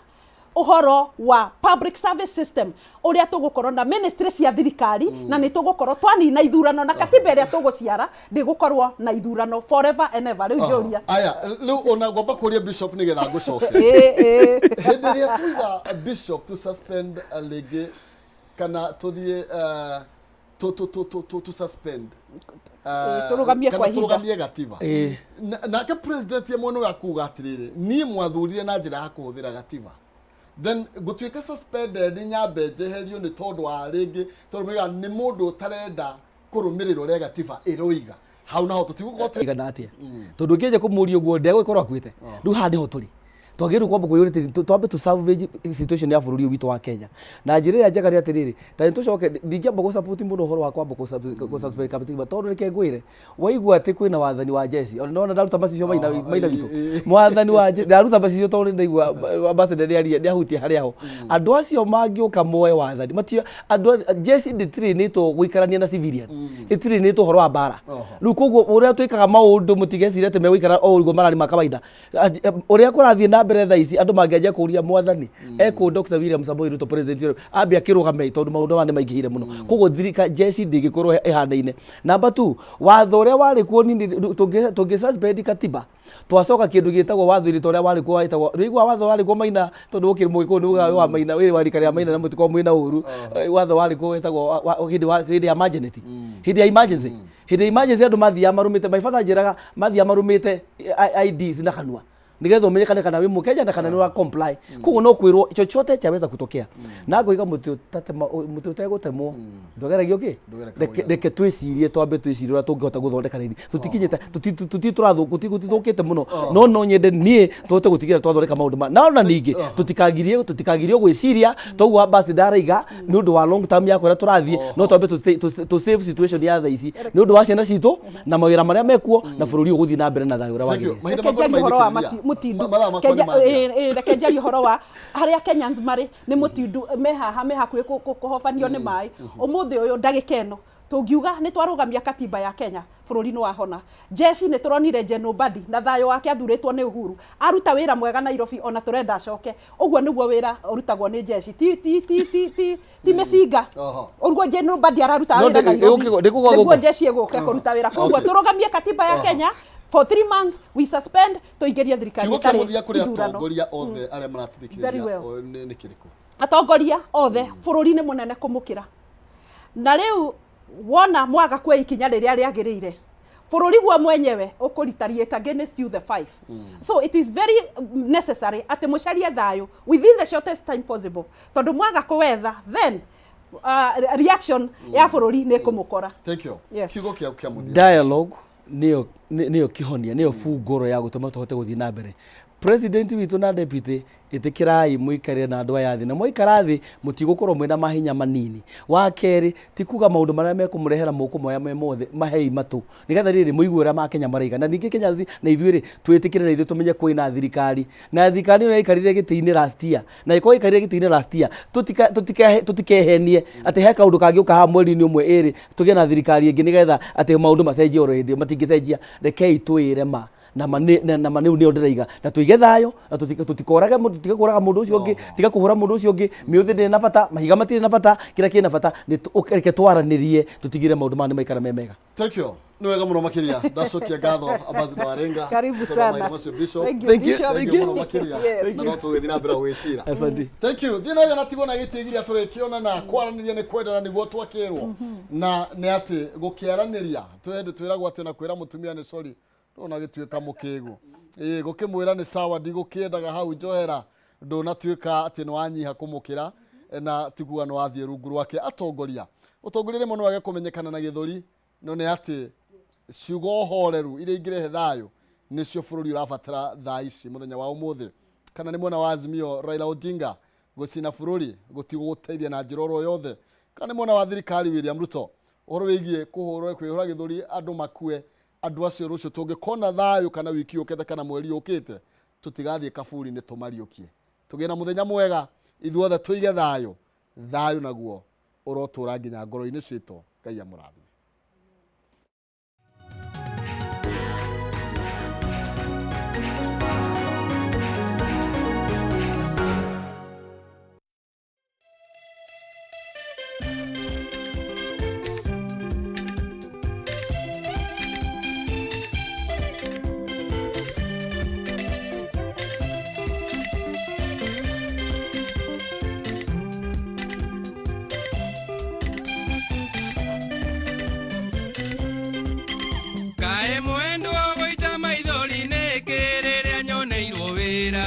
ũhoro wa public service system ũrĩa tũgũkorwo na ministry cia thirikari, na nĩ tũgũkorwo twanina ithurano, na katiba ĩrĩa tũgũciara ndĩgũkorwo na ithurano forever and ever. Rĩu njũria. Aya, rĩu ona ngwamba kũria bishop nĩgetha ngũcoke. Ĩ. Hĩndĩ ĩrĩa tuiga bishop to suspend rĩngĩ kana tũthiĩ tu suspend Tũrũgamie kana kwa ihinda. Tũrũgamie gatiba. Nake president ye mwena ũyũ akuga atĩrĩrĩ, niĩ mwathurire na njĩra ya kũhũthĩra gatiba, then ngũtuĩka suspended, nyambe njeherio nĩ tondũ wa rĩngĩ tondũ moigaga nĩ mũndũ ũtarenda kũrũmĩrĩra ũrĩa gatiba ĩroiga. Hau naho tũtigũkorwo twĩ Igana atia tondũ ũngĩanjia kũmũria ũguo ndegũgĩkorwo akuĩte. Rĩu haha nĩho tũrĩ, twagĩrĩirwo kwamba kwĩyũria, twambe tũ salvage situation ya bũrũri ũyũ witũ wa Kenya na njĩra ĩrĩa njega. Nĩ atĩrĩrĩ, ta nĩ tũcoke, ndingĩamba gũ support mũno ũhoro wa kwamba kũ suspend katiba, tondũ reke ngwĩre, waigua atĩ kwĩna wathani wa jeshi, ona nona ndaruta macicio maina maina witũ mwathani wa ndaruta macicio tondũ nĩ ndaigua ambassador nĩ aria, nĩ ahutia harĩa ho. Andũ acio mangĩũka moe wathani, matio andũ jeshi ndĩtirĩnĩtwo gũikarania na civilian, ĩtirĩnĩtwo ũhoro wa mbara. Rĩu koguo ũrĩa twĩkaga maũndũ, mũtigecirie atĩ megũikara o ũguo mararĩ ma kawaida. Ũrĩa kũrathiĩ na mbere thaa ici, andũ mangĩanjia kũria mwathani ekũ Dr. William Samoei Ruto president ũyũ ambe akĩrũgame, tondũ maũndũ maya nĩ maingĩhire mũno. Koguo thirika jeshi ndĩngĩkorwo ĩhanaine. Number two, watho ũrĩa warĩ kuo nini, tũngĩ suspend katiba, twacoka kĩndũ gĩtagwo watho-inĩ ta ũrĩa warĩ kuo wĩtagwo rĩigua watho warĩ kuo Maina, tondũ ũkĩrĩ mũgĩkũyũ nĩ ugaga wĩ wa Maina, wĩ wa rika rĩa Maina na mũtikorwo mwĩna ũru. Watho warĩ kuo wĩtagwo hĩndĩ ya emergency, hĩndĩ ya emergency, hĩndĩ ya emergency andũ mathiaga marũmĩte, my father anjĩraga mathiaga marũmĩte IDs na kanua nigetha umenyekane kana wĩ Mũkenya na kana nĩ ũra comply. Koguo no kwĩrwo chochote chaweza kutokea, na ngoiga mũtĩ ũtatema, mũtĩ ũtegũtemwo ndũgeragio kĩ. Reke twĩcirie, twambe twĩcirie ũrĩa tũngĩhota gũthondeka rĩngĩ. Tũtikinyĩte, tũtirathũkĩte mũno, no nyende niĩ tũhote gũtigĩrĩra twathondeka maũndũ ma na ona ningĩ tũtikagirio gwĩciria toguo ambassador araiga nĩ ũndũ wa long term ya kũrĩa tũrathiĩ. No twambe tũ save situation ya thaa ici nĩ ũndũ wa ciana citũ na mawĩra marĩa mekuo na bũrũri ũyũ gũthiĩ na mbere na thayũ ũrĩa Thank you. wagĩrĩire. Mahinda Reke makwa nĩ njarie ũhoro wa maithikĩrĩria. mũtindu. Mathaa makwa nĩ mathira. Reke njarie ũhoro wa harĩa Kenyans marĩ nĩ mũtindu me haha me hakuhĩ kũhobanio nĩ maĩ ũmũthĩ ũyũ. Ndagĩka ĩno tũngiuga nĩ twarũgamia katiba ya Kenya, bũrũri nĩ wahona. Jeshi nĩ tũronire General Mbadi na thayũ wake athurĩtwo nĩ Uhuru aruta wĩra mwega Nairobi, ona tũrenda acoke. Ũguo nĩguo wĩra ũrutagwo nĩ jeshi, ti mĩcinga. Ũguo General Mbadi araruta No, wĩra Nairobi ndĩkũgwa nĩguo gũkũ. jeshi ĩgũke kũruta wĩra. Koguo tũrũgamie katiba ya Kenya for 3 months, we suspend, tũingĩrie thirikari Kiugo kĩa ĩtarĩ mũthia kũrĩ ithurano. atongoria othe arĩa Very maratũthikĩrĩria well. nĩ kĩrĩkũ? Atongoria othe, bũrũri nĩ mũnene kũmũkĩra, na rĩu wona mwaga kuoya ikinya rĩrĩa rĩagĩrĩire, bũrũri guo mwenyewe ũkũ retaliate against you, the five. So it is very necessary atĩ mũcarie thayũ within the shortest time possible, tondũ mwaga kũwetha, then reaction ya bũrũri nĩ ĩkũmũkora. Thank you. Yes. Kiugo kĩa mũthia. Dialogue nĩyo kĩhonia, nĩyo bungũro ya gũtũma tũhote gũthiĩ na mbere. President witũ na deputy, ĩtĩkĩrai mũikare na andũ aya thĩ, na mwaikara thĩ mũtigũkorwo mwĩna mahinya manini. Wa kerĩ, ti kuga maũndũ marĩa mekũmũrehera mũkũmoya me mothe, mahei matũ nĩgetha rĩrĩ mũigue ũrĩa Makenya maraiga. Na ningĩ Kenya na ithuĩ rĩ, twĩtĩkĩre na ithuĩ tũmenye kwĩna thirikari, na thirikari ĩno yaikarire gĩtĩ-inĩ last year, na ĩkorwo ĩikarire gĩtĩ-inĩ last year, tũtikehenie atĩ he kaũndũ kangĩũka haha mweri-inĩ ũmwe ĩrĩ tũgĩe na thirikari ĩngĩ nĩgetha atĩ maũndũ macenjie oro hĩndĩ ĩyo, matingĩcenjia. Rekei twĩre ma na ma na ma nĩu nĩyo ndĩraiga, na tũige thayũ, na tũtikorage mũndũ, tũtige kũraga mũndũ ũcio ũngĩ, tiga kũhũra mũndũ ũcio ũngĩ. Mĩũthĩ ndĩrĩ na bata, mahiga matirĩ na bata, kĩrĩa kĩna bata nĩ reke twaranĩrie, tũtigĩrĩre maũndũ maya nĩ maikara me mega. Thank you. Nĩ wega mũno makĩria. Ndacokia ngatho Ambassador Waringa. Karibu sana. Macio Bishop. Thank you, Thank you. Bishop. Thank you mũno makĩria. Yes. Na no tũgĩthiĩ na mbere gwĩcira. Asante. Thank you. Thiĩ na na tigwo na gĩtĩ tũrĩkĩonana kwaranĩria nĩ kwendana nĩguo twakĩrwo. Na nĩ atĩ gũkĩaranĩria twĩ hĩndĩ twĩragwo atĩ na kwĩra mũtumia nĩ sorry ndũna gĩtuĩka mũkĩgu. Ĩĩ gũkĩmwĩra nĩ sawa ndigũkĩendaga hau njohera ndũnatuĩka atĩ nĩ wanyiha kũmũkĩra na ti kuga nĩ wathiĩ rungu rwake. Atongoria, ũtongoria rĩmwe no wage kũmenyekana na gĩthũri, no nĩ atĩ ciugo horeru iria ingĩrehe thayũ nĩcio bũrũri ũrabatara thaa ici mũthenya wa ũmũthĩ. Kana nĩ mwena wa Azimio Raila Odinga gũcina bũrũri gũtigũgũteithia na njĩra oro yothe. Kana nĩ mwena wa thirikari William Ruto ũhoro wĩgiĩ kũhũrwo kwĩhũra gĩthũri andũ makue, andũ acio rũciũ tũngĩkona thayũ kana wiki yũkĩte kana mweri ũkĩte tũtigathiĩ kaburi-inĩ tũmariũkie. Tũgĩe na mũthenya mwega ithuothe tũige thayũ, thayũ naguo ũrotũra nginya ngoro-inĩ citũ. Ngai amũrathime. Kae mwendo goita maithori nĩkĩ rĩrĩa nyoneirwo wĩra,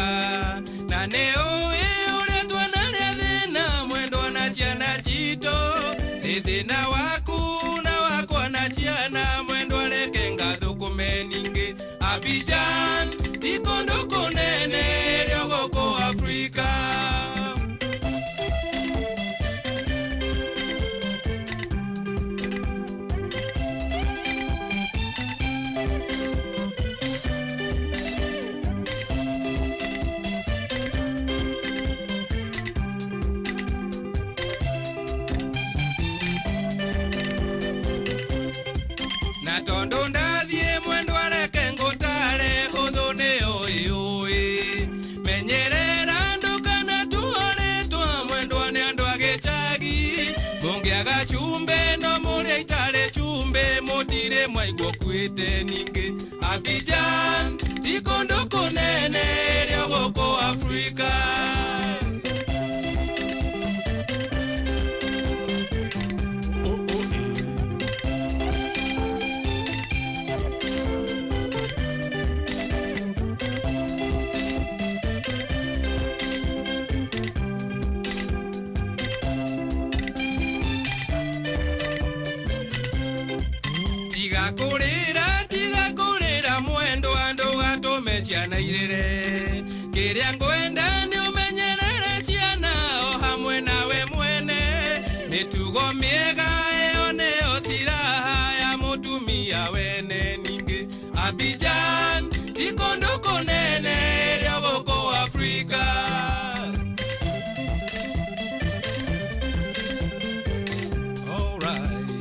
na nĩ ũĩ ũrĩa tuonarĩa thĩna mwendwa na ciana citũ, nĩ thĩna waku na wakwa na ciana mwendwa reke ngathũkũme ningĩ. Abidjan ti kũndũ kũnene rĩo gũkũ Afrika. Na tondũ ndathiĩ mwendwa reke ngũtare ũthũ nĩ ũĩ ũĩ, menyerera ndũkana tuorĩtwo mwendwa nĩ andũ a gĩcagi, mũngĩaga cumbĩ no mũrĩa itarĩ cumbĩ mũtirĩ mwaigua ũkuĩte ningĩ. Abidjan ti kũndũ kũnene rĩo gũkũ Afrika. Tiga kũrĩra mwendwa ndũgatũme ciana irĩre, kĩrĩa ngwenda nĩ ũmenyerere ciana o hamwe nawe mwene, mĩtugo mĩega ĩyo nĩyo silaha ya mũtumia wene ningĩ. Abidjan ti kũndũ kũnene rĩo gũkũ Afrika. All right.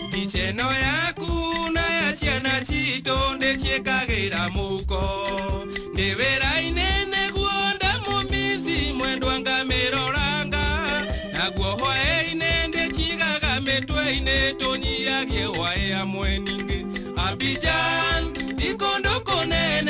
Mbica ĩno yaku na ya ciana citũ ndĩciĩkagĩra mũhuko, ndĩ wĩra-inĩ nĩguo ndamũmici mwendwa ngamĩroranga, naguo hwaĩ-inĩ ndĩcigaga mĩtwe-inĩ tũnyihagie hwaĩ hamwe ningĩ. Abidjan